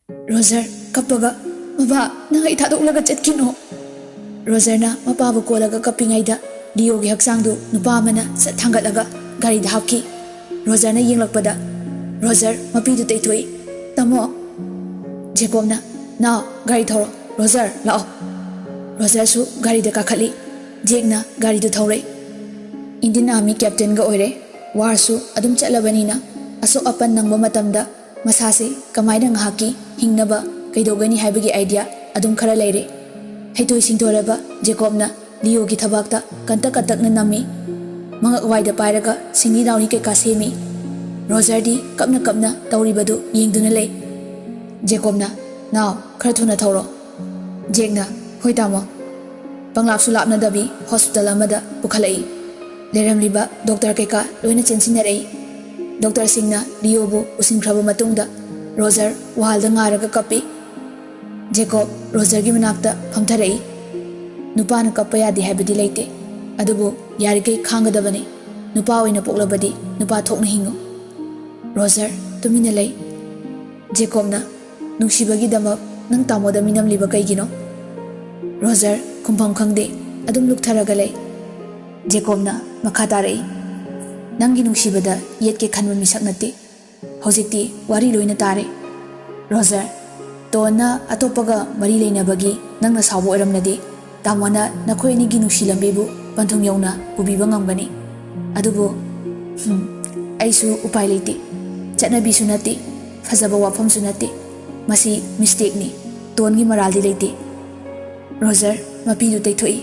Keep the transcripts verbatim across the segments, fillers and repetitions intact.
Roger, ꯀꯞꯄꯒ, "ꯃꯕꯥ, ꯅꯪ ꯑꯩ ꯊꯥꯗꯣꯛꯂꯒ ꯆꯠꯈꯤꯅꯣ!" ꯔꯣꯖꯔꯅ ꯃꯄꯥꯕꯨ ꯀꯣꯜꯂꯒ ꯀꯞꯄꯤꯉꯩꯗ ꯂꯤꯌꯣꯒꯤ ꯍꯛꯆꯥꯡꯗꯨ ꯅꯨꯄꯥ ꯑꯃꯅ ꯁꯠ ꯊꯥꯡꯒꯠꯂꯒ ꯒꯥꯔꯤꯗ ꯍꯥꯞꯈꯤ꯫ ꯔꯣꯖꯔꯅ ꯌꯦꯡꯂꯛꯄꯗ ꯔꯣꯖꯔ ꯃꯄꯤꯗꯨ ꯇꯩꯊꯣꯛꯏ꯫ "ꯇꯥꯃꯣ!" ꯖꯦꯀꯣꯕꯅ, "ꯅꯥꯎ, ꯒꯥꯔꯤ ꯊꯧꯔꯣ꯫ ꯔꯣꯖꯔ, ꯂꯥꯛꯑꯣ!" ꯔꯣꯖꯔꯁꯨ ꯒꯥꯔꯤꯗ ꯀꯥꯈꯠꯂꯤ꯫ ꯖꯦꯛꯅ ꯒꯥꯔꯤꯗꯨ ꯊꯧꯔꯦ꯫ ꯏꯟꯗꯤꯌꯟ ꯑꯥꯔꯃꯤ ꯀꯦꯞꯇꯦꯟꯒ ꯑꯣꯏꯔꯦ꯫ ꯋꯥꯔꯁꯨ ꯑꯗꯨꯝ ꯆꯠꯂꯕꯅꯤꯅ ꯑꯁꯣꯛ ꯑꯄꯟ ꯅꯪꯕ ꯃꯇꯝꯗ ꯃꯁꯥꯁꯤ ꯀꯃꯥꯏꯅ ꯉꯥꯏꯍꯥꯛꯀꯤ ꯍꯤꯡꯅꯕ ꯀꯩꯗꯧꯒꯅꯤ ꯍꯥꯏꯕꯒꯤ ꯑꯥꯏꯗꯤꯌꯥ ꯑꯗꯨꯝ ꯈꯔ ꯂꯩꯔꯦ꯫ ꯍꯩꯊꯣꯏ ꯁꯤꯡꯊꯣꯏꯔꯕ ꯖꯦꯀꯣꯕꯅ ꯂꯤꯌꯣꯒꯤ ꯊꯕꯥꯛꯇ ꯀꯟꯇꯛ ꯀꯟꯇꯛꯅ ꯅꯝꯃꯤ꯫ ꯃꯉꯛ ꯋꯥꯏꯗ ꯄꯥꯏꯔꯒ ꯁꯤꯡꯂꯤ ꯅꯥꯎꯔꯤ ꯀꯩꯀꯥ ꯁꯦꯝꯃꯤ꯫ ꯔꯣꯖꯔꯗꯤ ꯀꯞꯅ ꯀꯞꯅ ꯇꯧꯔꯤꯕꯗꯨ ꯌꯦꯡꯗꯨꯅ ꯂꯩ꯫ ꯖꯦꯀꯣꯕꯅ, "ꯅꯥꯎ, ꯈꯔ ꯊꯨꯅ ꯊꯧꯔꯣ!" ꯖꯦꯛꯅ, "ꯍꯣꯏ ꯇꯥꯃꯣ!" ꯄꯪꯂꯥꯞꯁꯨ ꯂꯥꯞꯅꯗꯕꯤ ꯍꯣꯁꯄꯤꯇꯥꯜ ꯑꯃꯗ ꯄꯨꯈꯠꯂꯛꯏ꯫ ꯂꯩꯔꯝꯂꯤꯕ ꯗꯣꯛꯇꯔ ꯀꯩꯀꯥ ꯂꯣꯏꯅ ꯆꯦꯟꯁꯤꯟꯅꯔꯛꯏ꯫ ꯗꯣꯛꯇꯔꯁꯤꯡꯅ ꯂꯤꯌꯣꯕꯨ ꯎꯁꯤꯟꯈ꯭ꯔꯕ ꯃꯇꯨꯡꯗ ꯔꯣꯖꯔ ꯋꯥꯜꯗ ꯉꯥꯔꯒ ꯀꯞꯄꯤ꯫ ꯖꯦꯀꯣꯕ ꯔꯣꯖꯔꯒꯤ ꯃꯅꯥꯛꯇ ꯐꯝꯊꯔꯛꯏ꯫ "ꯅꯨꯄꯥꯅ ꯀꯞꯄ ꯌꯥꯗꯦ ꯍꯥꯏꯕꯗꯤ ꯂꯩꯇꯦ, ꯑꯗꯨꯕꯨ ꯌꯥꯔꯤꯈꯩ ꯈꯥꯡꯒꯗꯕꯅꯤ꯫ ꯅꯨꯄꯥ ꯑꯣꯏꯅ ꯄꯣꯛꯂꯕꯗꯤ ꯅꯨꯄꯥ ꯊꯣꯛꯅ ꯍꯤꯡꯉꯨ꯫" ꯔꯣꯖꯔ ꯇꯨꯃꯤꯟꯅ ꯂꯩ꯫ ꯖꯦꯀꯣꯕꯅ, "ꯅꯨꯡꯁꯤꯕꯒꯤꯗꯃꯛ ꯅꯪ ꯇꯥꯃꯣꯗ ꯃꯤꯅꯝꯂꯤꯕ ꯀꯩꯒꯤꯅꯣ?" ꯔꯣꯖꯔ ꯈꯨꯝꯐꯝ ꯈꯪꯗꯦ, ꯑꯗꯨꯝ ꯂꯨꯛꯊꯔꯒ ꯂꯩ꯫ ꯖꯦꯀꯣꯕꯅ ꯃꯈꯥ ꯇꯥꯔꯛꯏ, "ꯅꯪꯒꯤ ꯅꯨꯡꯁꯤꯕꯗ ꯌꯦꯠꯀꯦ ꯈꯟꯕ ꯃꯤꯁꯛ ꯅꯠꯇꯦ꯫ ꯍꯧꯖꯤꯛꯇꯤ ꯋꯥꯔꯤ ꯂꯣꯏꯅ ꯇꯥꯔꯦ꯫ ꯔꯣꯖꯔ, ꯇꯣꯟꯅ ꯑꯇꯣꯞꯄꯒ ꯃꯔꯤ ꯂꯩꯅꯕꯒꯤ ꯅꯪꯅ ꯁꯥꯎꯕ ꯑꯣꯏꯔꯝꯂꯗꯤ, ꯇꯥꯃꯣꯅ ꯅꯈꯣꯏ ꯑꯅꯤꯒꯤ ꯅꯨꯡꯁꯤ ꯂꯝꯕꯤꯕꯨ ꯄꯟꯊꯨꯡ ꯌꯧꯅ ꯄꯨꯕꯤꯕ ꯉꯝꯒꯅꯤ꯫ ꯑꯗꯨꯕꯨ, ꯍꯝ, ꯑꯩꯁꯨ ꯎꯄꯥꯏ ꯂꯩꯇꯦ꯫ ꯆꯠꯅꯕꯤꯁꯨ ꯅꯠꯇꯦ, ꯐꯖꯕ ꯋꯥꯐꯝꯁꯨ ꯅꯠꯇꯦ꯫ ꯃꯁꯤ ꯃꯤꯁꯇꯦꯛꯅꯤ꯫ ꯇꯣꯟꯒꯤ ꯃꯔꯥꯜꯗꯤ ꯂꯩꯇꯦ꯫" ꯔꯣꯖꯔ ꯃꯄꯤꯗꯨ ꯇꯩꯊꯣꯛꯏ꯫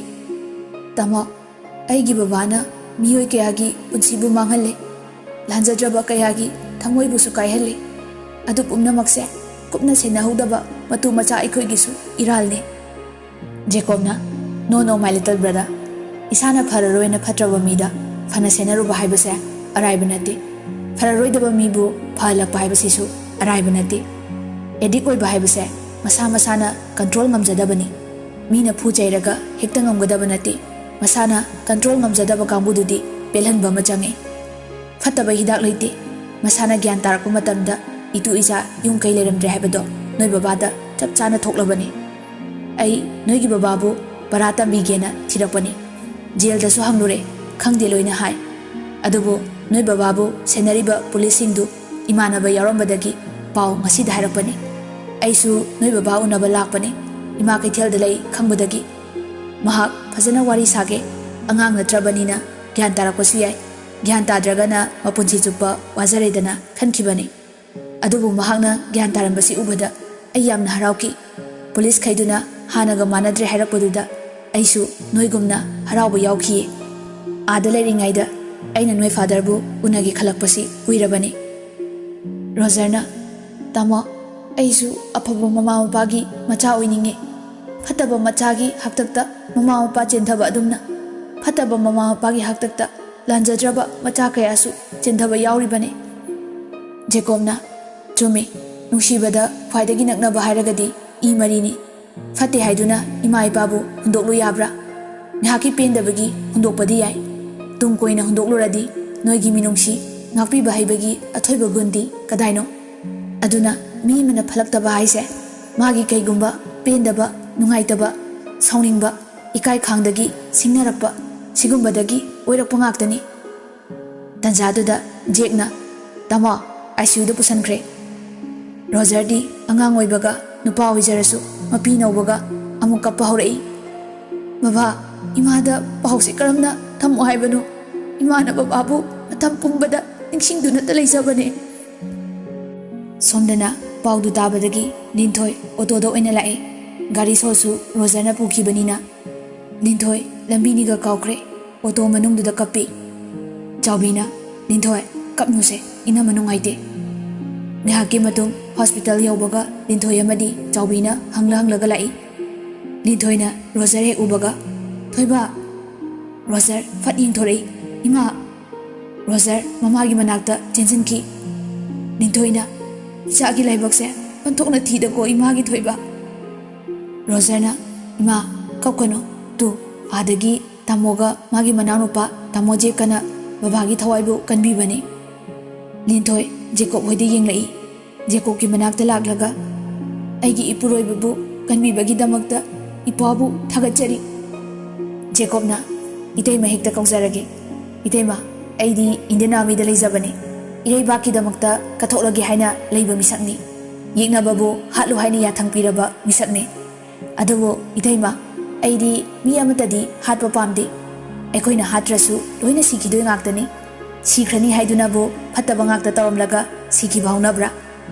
"ꯇꯥꯃꯣ, ꯑꯩꯒꯤ ꯕꯕꯥꯅ ꯃꯤꯑꯣꯏ ꯀꯌꯥꯒꯤ ꯄꯨꯟꯁꯤꯕꯨ ꯃꯥꯡꯍꯜꯂꯦ, ꯂꯥꯟꯖꯗ꯭ꯔꯕ ꯀꯌꯥꯒꯤ ꯊꯃꯣꯏꯕꯨꯁꯨ ꯀꯥꯏꯍꯜꯂꯦ꯫ ꯑꯗꯨ ꯄꯨꯝꯅꯃꯛꯁꯦ ꯀꯨꯞꯅ ꯁꯦꯟꯅꯍꯧꯗꯕ ꯃꯇꯨ ꯃꯆꯥ ꯑꯩꯈꯣꯏꯒꯤꯁꯨ ꯏꯔꯥꯜꯅꯦ꯫" ꯖꯦꯀꯣꯕꯅ, "No, no, my little brother꯫ ꯏꯁꯥꯅ ꯐꯔꯔꯣꯏꯅ ꯐꯠꯇ꯭ꯔꯕ ꯃꯤꯗ ꯐꯅ ꯁꯦꯟꯅꯔꯨꯕ ꯍꯥꯏꯕꯁꯦ ꯑꯔꯥꯏꯕ ꯅꯠꯇꯦ꯫ ꯐꯔꯔꯣꯏꯗꯕ ꯃꯤꯕꯨ ꯐꯍꯜꯂꯛꯄ ꯍꯥꯏꯕꯁꯤꯁꯨ ꯑꯔꯥꯏꯕ ꯅꯠꯇꯦ꯫ ꯑꯦꯗꯤꯛ ꯑꯣꯏꯕ ꯍꯥꯏꯕꯁꯦ ꯃꯁꯥ ꯃꯁꯥꯅ ꯀꯟꯇ꯭ꯔꯣꯜ ꯉꯝꯖꯗꯕꯅꯤ꯫ ꯃꯤꯅ ꯐꯨ ꯆꯩꯔꯒ ꯍꯦꯛꯇ ꯉꯝꯒꯗꯕ ꯅꯠꯇꯦ꯫ ꯃꯁꯥꯅ ꯀꯟꯇ꯭ꯔꯣꯜ ꯉꯝꯖꯗꯕ ꯀꯥꯡꯕꯨꯗꯨꯗꯤ ꯄꯦꯜꯍꯟꯕ ꯑꯃ ꯆꯪꯉꯤ꯫ ꯐꯠꯇꯕ ꯍꯤꯗꯥꯛ ꯂꯩꯇꯦ꯫ ꯃꯁꯥꯅ ꯒ꯭ꯌꯥꯟ ꯇꯥꯔꯛꯄ ꯃꯇꯝꯗ ꯏꯇꯨ ꯏꯆꯥ ꯌꯨꯝ ꯀꯩ ꯂꯩꯔꯝꯗ꯭ꯔꯦ ꯍꯥꯏꯕꯗꯣ ꯅꯣꯏ ꯕꯕꯥꯗ ꯆꯞ ꯆꯥꯅ ꯊꯣꯛꯂꯕꯅꯤ꯫ ꯑꯩ ꯅꯣꯏꯒꯤ ꯕꯕꯥꯕꯨ ꯄꯔꯥ ꯇꯝꯕꯤꯒꯦꯅ ꯊꯤꯔꯛꯄꯅꯤ꯫ ꯖꯦꯜꯗꯁꯨ ꯍꯪꯂꯨꯔꯦ, ꯈꯪꯗꯦ ꯂꯣꯏꯅ ꯍꯥꯏ꯫ ꯑꯗꯨꯕꯨ ꯅꯣꯏ ꯕꯕꯥꯕꯨ ꯁꯦꯟꯅꯔꯤꯕ ꯄꯨꯂꯤꯁꯁꯤꯡꯗꯨ ꯏꯃꯥꯟꯅꯕ ꯌꯥꯎꯔꯝꯕꯗꯒꯤ ꯄꯥꯎ ꯉꯁꯤꯗ ꯍꯥꯏꯔꯛꯄꯅꯤ꯫ ꯑꯩꯁꯨ ꯅꯣꯏ ꯕꯕꯥ ꯎꯅꯕ ꯂꯥꯛꯄꯅꯤ, ꯏꯃꯥ ꯀꯩꯊꯦꯜꯗ ꯂꯩ ꯈꯪꯕꯗꯒꯤ꯫ ꯃꯍꯥꯛ ꯐꯖꯅ ꯋꯥꯔꯤ ꯁꯥꯒꯦ, ꯑꯉꯥꯡ ꯅꯠꯇ꯭ꯔꯕꯅꯤꯅ ꯒ꯭ꯌꯥꯟ ꯇꯥꯔꯛꯄꯁꯨ ꯌꯥꯏ, ꯒ꯭ꯌꯥꯟ ꯇꯥꯗ꯭ꯔꯒꯅ ꯃꯄꯨꯟꯁꯤ ꯆꯨꯞꯄ ꯋꯥꯖꯔꯦꯗꯅ ꯈꯟꯈꯤꯕꯅꯤ꯫ ꯑꯗꯨꯕꯨ ꯃꯍꯥꯛꯅ ꯒ꯭ꯌꯥꯟ ꯇꯥꯔꯝꯕꯁꯤ ꯎꯕꯗ ꯑꯩ ꯌꯥꯝꯅ ꯍꯔꯥꯎꯈꯤ꯫ ꯄꯨꯂꯤꯁꯈꯩꯗꯨꯅ ꯍꯥꯟꯅꯒ ꯃꯥꯟꯅꯗ꯭ꯔꯦ ꯍꯥꯏꯔꯛꯄꯗꯨꯗ ꯑꯩꯁꯨ ꯅꯣꯏꯒꯨꯝꯅ ꯍꯔꯥꯎꯕ ꯌꯥꯎꯈꯤꯌꯦ꯫ ꯑꯥꯗ ꯂꯩꯔꯤꯉꯩꯗ ꯑꯩꯅ ꯅꯣꯏ ꯐꯥꯗꯔꯕꯨ ꯎꯅꯒꯦ ꯈꯜꯂꯛꯄꯁꯤ ꯀꯨꯏꯔꯕꯅꯤ꯫ ꯔꯣꯖꯔꯅ, "ꯇꯥꯃꯣ, ꯑꯩꯁꯨ ꯑꯐꯕ ꯃꯃꯥ ꯃꯄꯥꯒꯤ ꯃꯆꯥ ꯑꯣꯏꯅꯤꯡꯉꯤ꯫ ꯐꯠꯇꯕ ꯃꯆꯥꯒꯤ ꯍꯥꯛꯇꯛꯇ ꯃꯃꯥ ꯃꯄꯥ ꯆꯦꯟꯊꯕ ꯑꯗꯨꯝꯅ, ꯐꯠꯇꯕ ꯃꯃꯥ ꯃꯄꯥꯒꯤ ꯍꯥꯛꯇꯛꯇ ꯂꯥꯟꯖꯗ꯭ꯔꯕ ꯃꯆꯥ ꯀꯌꯥꯁꯨ ꯆꯦꯟꯊꯕ ꯌꯥꯎꯔꯤꯕꯅꯤ꯫" ꯖꯦꯀꯣꯕꯅ, "ꯆꯨꯝꯃꯤ, ꯅꯨꯡꯁꯤꯕꯗ ꯈ꯭ꯋꯥꯏꯗꯒꯤ ꯅꯛꯅꯕ ꯍꯥꯏꯔꯒꯗꯤ ꯏ ꯃꯔꯤꯅꯤ꯫ ꯐꯠꯇꯦ ꯍꯥꯏꯗꯨꯅ ꯏꯃꯥ ꯏꯄꯥꯕꯨ ꯍꯨꯟꯗꯣꯛꯂꯨ ꯌꯥꯕ꯭ꯔꯥ? ꯉꯥꯏꯍꯥꯛꯀꯤ ꯄꯦꯟꯗꯕꯒꯤ ꯍꯨꯟꯗꯣꯛꯄꯗꯤ ꯌꯥꯏ꯫ ꯇꯨꯡ ꯀꯣꯏꯅ ꯍꯨꯟꯗꯣꯛꯂꯨꯔꯗꯤ ꯅꯣꯏꯒꯤ ꯃꯤꯅꯨꯡꯁꯤ ꯉꯥꯛꯄꯤꯕ ꯍꯩꯕꯒꯤ ꯑꯊꯣꯏꯕ ꯒꯨꯟꯗꯤ ꯀꯗꯥꯏꯅꯣ? ꯑꯗꯨꯅ ꯃꯤ ꯑꯃꯅ ꯐꯠꯂꯛꯇꯕ ꯍꯥꯏꯁꯦ ꯃꯥꯒꯤ ꯀꯩꯒꯨꯝꯕ ꯄꯦꯟꯗꯕ, ꯅꯨꯡꯉꯥꯏꯇꯕ, ꯁꯥꯎꯅꯤꯡꯕ, ꯏꯀꯥꯏ ꯈꯥꯡꯗꯒꯤ ꯁꯤꯡꯅꯔꯛꯄ, ꯁꯤꯒꯨꯝꯕꯗꯒꯤ ꯑꯣꯏꯔꯛꯄ ꯉꯥꯛꯇꯅꯤ꯫" ꯇꯟꯖꯥꯗꯨꯗ ꯖꯦꯛꯅ, "ꯇꯥꯃꯣ, ꯑꯥꯏ ꯁꯤ ꯌꯨꯗ ꯄꯨꯁꯟꯈ꯭ꯔꯦ꯫" ꯔꯣꯖꯔꯗꯤ ꯑꯉꯥꯡ ꯑꯣꯏꯕꯒ ꯅꯨꯄꯥ ꯑꯣꯏꯖꯔꯁꯨ ꯃꯄꯤ ꯅꯧꯕꯒ ꯑꯃꯨꯛ ꯀꯞꯄ ꯍꯧꯔꯛꯏ꯫ "ꯕꯕꯥ, ꯏꯃꯥꯗ ꯄꯥꯎꯁꯦ ꯀꯔꯝꯅ ꯊꯝꯃꯣ ꯍꯥꯏꯕꯅꯣ? ꯏꯃꯥꯅ ꯕꯕꯥꯕꯨ ꯃꯇꯝ ꯄꯨꯝꯕꯗ ꯅꯤꯡꯁꯤꯡꯗꯨꯅꯇ ꯂꯩꯖꯕꯅꯦ꯫" ꯁꯣꯝꯗꯅ ꯄꯥꯎꯗꯨ ꯇꯥꯕꯗꯒꯤ ꯂꯤꯟꯊꯣꯏ ꯑꯣꯇꯣꯗ ꯑꯣꯏꯅ ꯂꯥꯛꯏ꯫ ꯒꯥꯔꯤ ꯁꯣꯁꯨ ꯔꯣꯖꯔꯅ ꯄꯨꯈꯤꯕꯅꯤꯅ ꯂꯤꯟꯊꯣꯏ ꯂꯝꯕꯤꯅꯤꯒ ꯀꯥꯎꯈ꯭ꯔꯦ꯫ ꯑꯣꯇꯣ ꯃꯅꯨꯡꯗꯨꯗ ꯀꯞꯄꯤ꯫ ꯆꯥꯎꯕꯤꯅ, "ꯂꯤꯟꯊꯣꯏ, ꯀꯞꯅꯨꯁꯦ, ꯏꯅꯝꯃ ꯅꯨꯡꯉꯥꯏꯇꯦ꯫" ꯉꯥꯏꯍꯥꯛꯀꯤ ꯃꯇꯨꯡ ꯍꯣꯁꯄꯤꯇꯥꯜ ꯌꯧꯕꯒ ꯂꯤꯟꯊꯣꯏ ꯑꯃꯗꯤ ꯆꯥꯎꯕꯤꯅ ꯍꯪꯂ ꯍꯪꯂꯒ ꯂꯥꯛꯏ꯫ ꯂꯤꯟꯊꯣꯏꯅ ꯔꯣꯖꯔ ꯍꯦꯛ ꯎꯕꯒ, "ꯊꯣꯏꯕ!" ꯔꯣꯖꯔ ꯐꯠ ꯌꯦꯡꯊꯣꯔꯛꯏ꯫ "ꯏꯃꯥ!" ꯔꯣꯖꯔ ꯃꯃꯥꯒꯤ ꯃꯅꯥꯛꯇ ꯆꯦꯟꯁꯤꯟꯈꯤ꯫ ꯂꯤꯟꯊꯣꯏꯅ, "ꯏꯆꯥꯒꯤ ꯂꯥꯏꯕꯛꯁꯦ ꯑꯣꯟꯊꯣꯛꯅ ꯊꯤꯗꯀꯣ ꯏꯃꯥꯒꯤ ꯊꯣꯏꯕ꯫" ꯔꯣꯖꯔꯅ, "ꯏꯃꯥ, ꯀꯞꯀꯅꯨ꯫ ꯇꯨ, ꯑꯥꯗꯒꯤ ꯇꯥꯃꯣꯒ ꯃꯥꯒꯤ ꯃꯅꯥꯎꯅꯨꯄꯥ ꯇꯥꯃꯣ ꯖꯦꯛꯀꯅ ꯕꯕꯥꯒꯤ ꯊꯋꯥꯏꯕꯨ ꯀꯟꯕꯤꯕꯅꯤ꯫" ꯂꯤꯟꯊꯣꯏ ꯖꯦꯀꯣꯕ ꯍꯣꯏꯗ ꯌꯦꯡꯂꯛꯏ꯫ ꯖꯦꯀꯣꯕꯀꯤ ꯃꯅꯥꯛꯇ ꯂꯥꯛꯂꯒ, ꯑꯩꯒꯤ ꯏꯄꯨꯔꯣꯏꯕꯕꯨ ꯀꯟꯕꯤꯕꯒꯤꯗꯃꯛꯇ ꯏꯄ꯭ꯋꯥꯕꯨ ꯊꯥꯒꯠꯆꯔꯤ꯫ ꯖꯦꯀꯣꯕꯅ, "ꯏꯇꯩꯃ ꯍꯦꯛꯇ ꯀꯧꯖꯔꯒꯦ꯫ ꯏꯇꯩꯃ, ꯑꯩꯗꯤ ꯏꯟꯗꯤꯌꯥꯟ ꯑꯥꯔꯃꯤꯗ ꯂꯩꯖꯕꯅꯤ꯫ ꯏꯔꯩꯕꯥꯛꯀꯤꯗꯃꯛꯇ ꯀꯠꯊꯣꯛꯂꯒꯦ ꯍꯥꯏꯅ ꯂꯩꯕ ꯃꯤꯁꯛꯅꯤ꯫ ꯌꯦꯛꯅꯕꯕꯨ ꯍꯥꯠꯂꯨ ꯍꯥꯏꯅ ꯌꯥꯊꯪ ꯄꯤꯔꯕ ꯃꯤꯁꯛꯅꯤ꯫ ꯑꯗꯨꯕꯨ ꯏꯇꯩꯃ, ꯑꯩꯗꯤ ꯃꯤ ꯑꯃꯠꯇꯗꯤ ꯍꯥꯠꯄ ꯄꯥꯝꯗꯦ꯫ ꯑꯩꯈꯣꯏꯅ ꯍꯥꯠꯇ꯭ꯔꯁꯨ ꯂꯣꯏꯅ ꯁꯤꯈꯤꯗꯣꯏ ꯉꯥꯛꯇꯅꯤ꯫ ꯁꯤꯈ꯭ꯔꯅꯤ ꯍꯥꯏꯗꯨꯅꯕꯨ ꯐꯠꯇꯕ ꯉꯥꯛꯇ ꯇꯧꯔꯝꯂꯒ ꯁꯤꯈꯤꯕ ꯍꯧꯅꯕ꯭ꯔꯥ?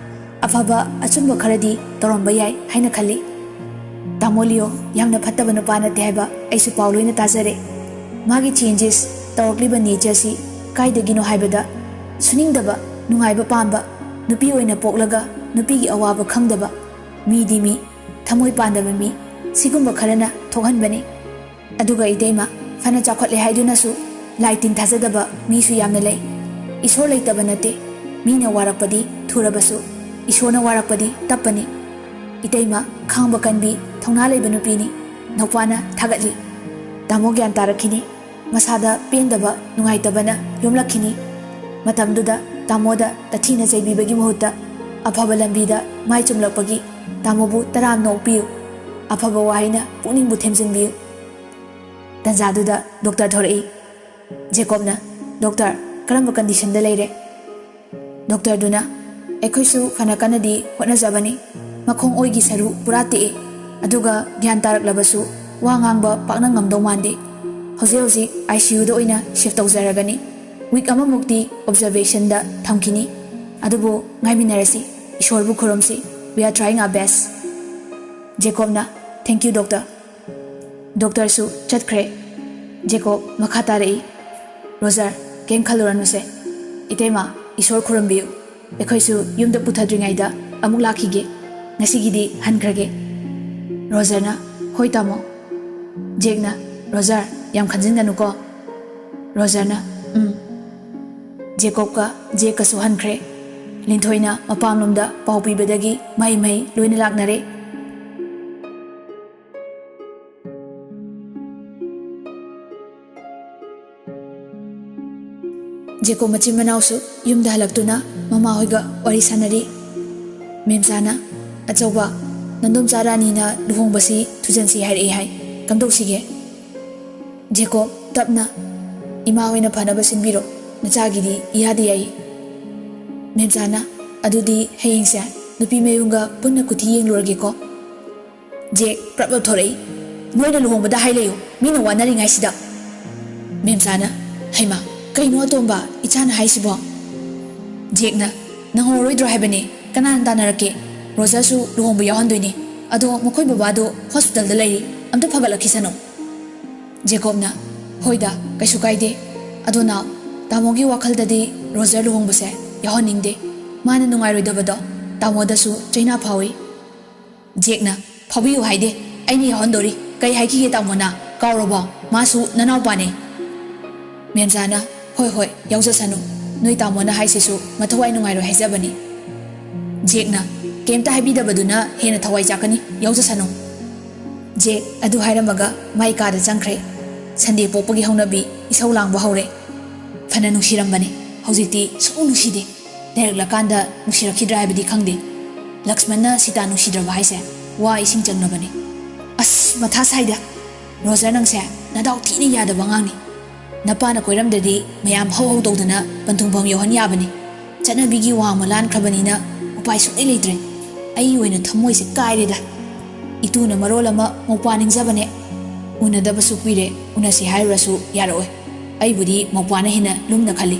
ꯑꯐꯕ ꯑꯆꯨꯝꯕ ꯈꯔꯗꯤ ꯇꯧꯔꯝꯕ ꯌꯥꯏ ꯍꯥꯏꯅ ꯈꯜꯂꯤ꯫ ꯇꯥꯃꯣ ꯂꯤꯌꯣ ꯌꯥꯝꯅ ꯐꯠꯇꯕ ꯅꯨꯄꯥ ꯅꯠꯇꯦ ꯍꯥꯏꯕ ꯑꯩꯁꯨ ꯄꯥꯎ ꯂꯣꯏꯅ ꯇꯥꯖꯔꯦ꯫ ꯃꯥꯒꯤ ꯆꯦꯟꯖꯦꯁ ꯇꯧꯔꯛꯂꯤꯕ ꯅꯦꯆꯔꯁꯤ ꯀꯥꯏꯗꯒꯤꯅꯣ ꯍꯥꯏꯕꯗ, ꯁꯨꯅꯤꯡꯗꯕ, ꯅꯨꯡꯉꯥꯏꯕ ꯄꯥꯝꯕ, ꯅꯨꯄꯤ ꯑꯣꯏꯅ ꯄꯣꯛꯂꯒ ꯅꯨꯄꯤꯒꯤ ꯑꯋꯥꯕ ꯈꯪꯗꯕ, ꯃꯤꯗꯤ ꯃꯤ, ꯊꯃꯣꯏ ꯄꯥꯟꯗꯕ ꯃꯤ, ꯁꯤꯒꯨꯝꯕ ꯈꯔꯅ ꯊꯣꯛꯍꯟꯕꯅꯤ꯫ ꯑꯗꯨꯒ ꯏꯇꯩꯃ, ꯐꯅ ꯆꯥꯎꯈꯠꯂꯦ ꯍꯥꯏꯗꯨꯅꯁꯨ ꯂꯥꯏ ꯇꯤꯟ ꯊꯥꯖꯗꯕ ꯃꯤꯁꯨ ꯌꯥꯝꯅ ꯂꯩ꯫ ꯏꯁꯣꯔ ꯂꯩꯇꯕ ꯅꯠꯇꯦ꯫ ꯃꯤꯅ ꯋꯥꯔꯛꯄꯗꯤ ꯊꯨꯔꯕꯁꯨ ꯏꯁꯣꯔꯅ ꯋꯥꯔꯛꯄꯗꯤ ꯇꯞꯄꯅꯤ꯫ ꯏꯇꯩꯃ ꯈꯥꯡꯕ ꯀꯟꯕꯤ, ꯊꯧꯅꯥ ꯂꯩꯕ ꯅꯨꯄꯤꯅꯤ꯫ ꯅꯧꯄꯥꯅ ꯊꯥꯒꯠꯂꯤ꯫ ꯇꯥꯃꯣ ꯒ꯭ꯌꯥꯟ ꯇꯥꯔꯛꯈꯤꯅꯤ꯫ ꯃꯁꯥꯗ ꯄꯦꯟꯗꯕ, ꯅꯨꯡꯉꯥꯏꯇꯕꯅ ꯌꯣꯝꯂꯛꯈꯤꯅꯤ꯫ ꯃꯇꯝꯗꯨꯗ ꯇꯥꯃꯣꯗ ꯇꯊꯤꯅ ꯆꯩꯕꯤꯕꯒꯤ ꯃꯍꯨꯠꯇ ꯑꯐꯕ ꯂꯝꯕꯤꯗ ꯃꯥꯏ ꯆꯨꯝꯂꯛꯄꯒꯤ ꯇꯥꯃꯣꯕꯨ ꯇꯔꯥꯝꯅ ꯑꯣꯛꯄꯤꯌꯨ꯫ ꯑꯐꯕ ꯋꯥꯍꯩꯅ ꯄꯨꯛꯅꯤꯡꯕꯨ ꯊꯦꯝꯖꯤꯟꯕꯤꯌꯨ꯫ ꯇꯟꯖꯥꯗꯨꯗ ꯗꯣꯛꯇꯔ ꯊꯣꯔꯛꯏ꯫ ꯖꯦꯀꯣꯕꯅ, "ꯗꯣꯛꯇꯔ, ꯀꯔꯝꯕ ꯀꯟꯗꯤꯁꯟꯗ ꯂꯩꯔꯦ?" ꯗꯣꯛꯇꯔꯗꯨꯅ, "ꯑꯩꯈꯣꯏꯁꯨ ꯐꯅ ꯀꯟꯅꯗꯤ ꯍꯣꯠꯅꯖꯕꯅꯤ꯫ ꯃꯈꯣꯡ ꯑꯣꯏꯒꯤ ꯁꯔꯨ ꯄꯨꯔꯥ ꯇꯦꯛꯑꯦ꯫ ꯑꯗꯨꯒ ꯒ꯭ꯌꯥꯟ ꯇꯥꯔꯛꯂꯕꯁꯨ ꯋꯥ ꯉꯥꯡꯕ ꯄꯥꯛꯅ ꯉꯝꯗꯧ ꯃꯥꯟꯗꯦ꯫ ꯍꯧꯖꯤꯛ ꯍꯧꯖꯤꯛ ꯑꯥꯏ ꯁꯤ ꯌꯨꯗ ꯑꯣꯏꯅ ꯁꯤꯐ ꯇꯧꯖꯔꯒꯅꯤ꯫ ꯋꯤꯛ ꯑꯃꯃꯨꯛꯇꯤ ꯑꯣꯕꯖꯔꯕꯦꯁꯟꯗ ꯊꯝꯈꯤꯅꯤ꯫ ꯑꯗꯨꯕꯨ ꯉꯥꯏꯃꯤꯟꯅꯔꯁꯤ꯫ ꯏꯁꯣꯔꯕꯨ ꯈꯨꯔꯨꯝꯁꯤ꯫ We are trying our best." ꯖꯦꯀꯣꯕꯅ, "Thank you, doctor." ꯗꯣꯛꯇꯔꯁꯨ ꯆꯠꯈ꯭ꯔꯦ꯫ ꯖꯦꯀꯣꯕ ꯃꯈꯥ ꯇꯥꯔꯛꯏ, "ꯔꯣꯖꯔ, ꯀꯩꯝ ꯈꯜꯂꯨꯔꯅꯨꯁꯦ꯫ ꯏꯇꯩꯃ, ꯏꯁꯣꯔ ꯈꯨꯔꯨꯝꯕꯤꯌꯨ꯫ ꯑꯩꯈꯣꯏꯁꯨ ꯌꯨꯝꯗ ꯄꯨꯊꯗ꯭ꯔꯤꯉꯩꯗ ꯑꯃꯨꯛ ꯂꯥꯛꯈꯤꯒꯦ꯫ ꯉꯁꯤꯒꯤꯗꯤ ꯍꯟꯈ꯭ꯔꯒꯦ꯫" ꯔꯣꯖꯔꯅ, "ꯍꯣꯏ ꯇꯥꯃꯣ꯫" ꯖꯦꯛꯅ, "ꯔꯣꯖꯔ, ꯌꯥꯝ ꯈꯟꯖꯤꯟꯒꯅꯨꯀꯣ꯫" ꯔꯣꯖꯔꯅ, "ꯎꯝ꯫" ꯖꯦꯀꯣꯕꯀ ꯖꯦꯛꯀꯁꯨ ꯍꯟꯈ꯭ꯔꯦ꯫ ꯂꯤꯟꯊꯣꯏꯅ ꯃꯄꯥꯝꯂꯣꯝꯗ ꯄꯥꯎ ꯄꯤꯕꯗꯒꯤ ꯃꯍꯩ ꯃꯍꯩ ꯂꯣꯏꯅ ꯂꯥꯛꯅꯔꯦ꯫ ꯖꯦꯀꯣ ꯃꯆꯤꯟ ꯃꯅꯥꯎꯁꯨ ꯌꯨꯝꯗ ꯍꯜꯂꯛꯇꯨꯅ ꯃꯃꯥꯍꯣꯏꯒ ꯋꯥꯔꯤ ꯁꯥꯟꯅꯔꯤ꯫ ꯃꯦꯝꯆꯥꯅ, "ꯑꯆꯧꯕ, "ꯅꯗꯣꯝꯆꯥ ꯔꯥꯅꯤꯅ ꯂꯨꯍꯣꯡꯕꯁꯤ ꯊꯨꯖꯟꯁꯤ ꯍꯥꯏꯔꯛꯑꯦ ꯍꯥꯏ꯫ ꯀꯝꯗꯧꯁꯤꯒꯦ?" ꯖꯦꯀꯣꯕ ꯇꯞꯅ, "ꯏꯃꯥ ꯍꯣꯏꯅ ꯐꯅꯕ ꯁꯤꯟꯕꯤꯔꯣ꯫ ꯅꯆꯥꯒꯤꯗꯤ ꯏꯌꯥꯗ ꯌꯥꯏ꯫" ꯃꯦꯝꯆꯥꯅ, "ꯑꯗꯨꯗꯤ ꯍꯌꯦꯡꯁꯦ ꯅꯨꯄꯤ ꯃꯌꯨꯝꯒ ꯄꯨꯟꯅ ꯀꯨꯊꯤ ꯌꯦꯡꯂꯨꯔꯒꯦꯀꯣ?" ꯖꯦꯛ ꯄ꯭ꯔꯞ ꯂꯧꯊꯣꯔꯛꯏ꯫ "ꯅꯣꯏꯅ ꯂꯨꯍꯣꯡꯕꯗ ꯍꯥꯏ ꯂꯩꯌꯨ, ꯃꯤꯅ ꯋꯥꯅꯔꯤꯉꯩꯁꯤꯗ꯫" ꯃꯦꯝꯆꯥꯅ, "ꯍꯩꯃꯥ, ꯀꯩꯅꯣ ꯑꯇꯣꯝꯕ, ꯏꯆꯥꯅ ꯍꯥꯏꯁꯤꯕꯣ?" ꯖꯦꯛꯅ, "ꯅꯪꯍꯧꯔꯣꯏꯗ꯭ꯔꯣ ꯍꯥꯏꯕꯅꯦ, ꯀꯅꯥꯅ ꯇꯥꯟꯅꯔꯛꯀꯦ? ꯔꯣꯖꯔꯁꯨ ꯂꯨꯍꯣꯡꯕ ꯌꯥꯎꯍꯟꯗꯣꯏꯅꯦ꯫ ꯑꯗꯣ ꯃꯈꯣꯏ ꯕꯕꯥꯗꯣ ꯍꯣꯁꯄꯤꯇꯥꯜꯗ ꯂꯩꯔꯤ, ꯑꯝꯇ ꯐꯒꯠꯂꯛꯈꯤꯁꯅꯨ꯫" ꯖꯦꯀꯣꯕꯅ, "ꯍꯣꯏꯗ, ꯀꯩꯁꯨ ꯀꯥꯏꯗꯦ꯫ ꯑꯗꯣ ꯅꯥꯎ, ꯇꯥꯃꯣꯒꯤ ꯋꯥꯈꯜꯗꯗꯤ ꯔꯣꯖꯔ ꯂꯨꯍꯣꯡꯕꯁꯦ ꯌꯥꯎꯍꯟꯅꯤꯡꯗꯦ꯫ ꯃꯥꯅ ꯅꯨꯡꯉꯥꯏꯔꯣꯏꯗꯕꯗꯣ ꯇꯥꯃꯣꯗꯁꯨ ꯆꯩꯅꯥ ꯐꯥꯎꯏ꯫" ꯖꯦꯛꯅ, "ꯐꯥꯎꯕꯤꯌꯨ ꯍꯥꯏꯗꯦ, ꯑꯩꯅ ꯌꯥꯎꯍꯟꯗꯧꯔꯤ꯫ ꯀꯩ ꯍꯥꯏꯈꯤꯒꯦ ꯇꯥꯃꯣꯅ? ꯀꯥꯎꯔꯕꯣ? ꯃꯥꯁꯨ ꯅꯅꯥꯎꯄꯥꯅꯦ꯫" ꯃꯦꯝꯆꯥꯅ, "ꯍꯣꯏ, ꯍꯣꯏ, ꯌꯥꯎꯖꯁꯅꯨ꯫ ꯅꯣꯏ ꯇꯥꯃꯣꯅ ꯍꯥꯏꯁꯤꯁꯨ ꯃꯊꯧꯋꯥꯏ ꯅꯨꯡꯉꯥꯏꯔꯣꯏ ꯍꯥꯏꯖꯕꯅꯤ꯫" ꯖꯦꯛꯅ, "ꯀꯩꯝꯇ ꯍꯥꯏꯕꯤꯗꯕꯗꯨꯅ ꯍꯦꯟꯅ ꯊꯋꯥꯏ ꯆꯥꯛꯀꯅꯤ, ꯌꯥꯎꯖꯁꯅꯨ꯫" ꯖꯦꯛ ꯑꯗꯨ ꯍꯥꯏꯔꯝꯃꯒ ꯃꯥꯏ ꯀꯥꯗ ꯆꯪꯈ꯭ꯔꯦ꯫ ꯁꯟꯗꯦ ꯄꯣꯛꯄꯒꯤ ꯍꯧꯅꯕꯤ ꯏꯁꯧ ꯂꯥꯡꯕ ꯍꯧꯔꯦ꯫ ꯐꯅ ꯅꯨꯡꯁꯤꯔꯝꯕꯅꯤ, ꯍꯧꯖꯤꯛꯇꯤ ꯁꯨꯡꯅꯨꯡ ꯅꯨꯡꯁꯤꯗꯦ꯫ ꯂꯩꯔꯛꯂꯀꯥꯟꯗ ꯅꯨꯡꯁꯤꯔꯛꯈꯤꯗ꯭ꯔꯥ ꯍꯥꯏꯕꯗꯤ ꯈꯪꯗꯦ꯫ ꯂꯛꯁꯃꯟꯅ ꯁꯤꯇꯥ ꯅꯨꯡꯁꯤꯗ꯭ꯔꯕ ꯍꯥꯏꯁꯦ ꯋꯥ ꯏꯁꯤꯡ ꯆꯪꯅꯕꯅꯤ꯫ ꯑꯁ, ꯃꯊꯥ ꯁꯥꯏꯗ꯫ ꯔꯣꯖꯔ, ꯅꯪꯁꯦ ꯅꯗꯥꯎ ꯊꯤꯅ ꯌꯥꯗꯕ ꯑꯉꯥꯡꯅꯤ꯫ ꯅꯄꯥꯅ ꯀꯣꯏꯔꯝꯗ꯭ꯔꯗꯤ ꯃꯌꯥꯝ ꯍꯧ ꯍꯧ ꯇꯧꯗꯅ ꯄꯟꯊꯨꯡꯐꯝ ꯌꯧꯍꯟ ꯌꯥꯕꯅꯤ꯫ ꯆꯠꯅꯕꯤꯒꯤ ꯋꯥꯡꯃ ꯂꯥꯟꯈ꯭ꯔꯕꯅꯤꯅ ꯎꯄꯥꯏ ꯁꯨꯡꯂꯩ ꯂꯩꯇ꯭ꯔꯦ꯫ ꯑꯩꯒꯤ ꯑꯣꯏꯅ ꯊꯃꯣꯏꯁꯦ ꯀꯥꯏꯔꯦꯗ꯫ ꯏꯇꯨꯅ ꯃꯔꯣꯜ ꯑꯃ ꯃꯧꯄ꯭ꯋꯥ ꯅꯤꯡꯖꯕꯅꯦ꯫ ꯎꯅꯗꯕꯁꯨ ꯀꯨꯏꯔꯦ, ꯎꯅꯁꯤ ꯍꯥꯏꯔꯨꯔꯁꯨ ꯌꯥꯔꯛꯑꯣꯏ꯫ ꯑꯩꯕꯨꯗꯤ ꯃꯧꯄ꯭ꯋꯥꯅ ꯍꯦꯟꯅ ꯂꯨꯝꯅ ꯈꯜꯂꯤ꯫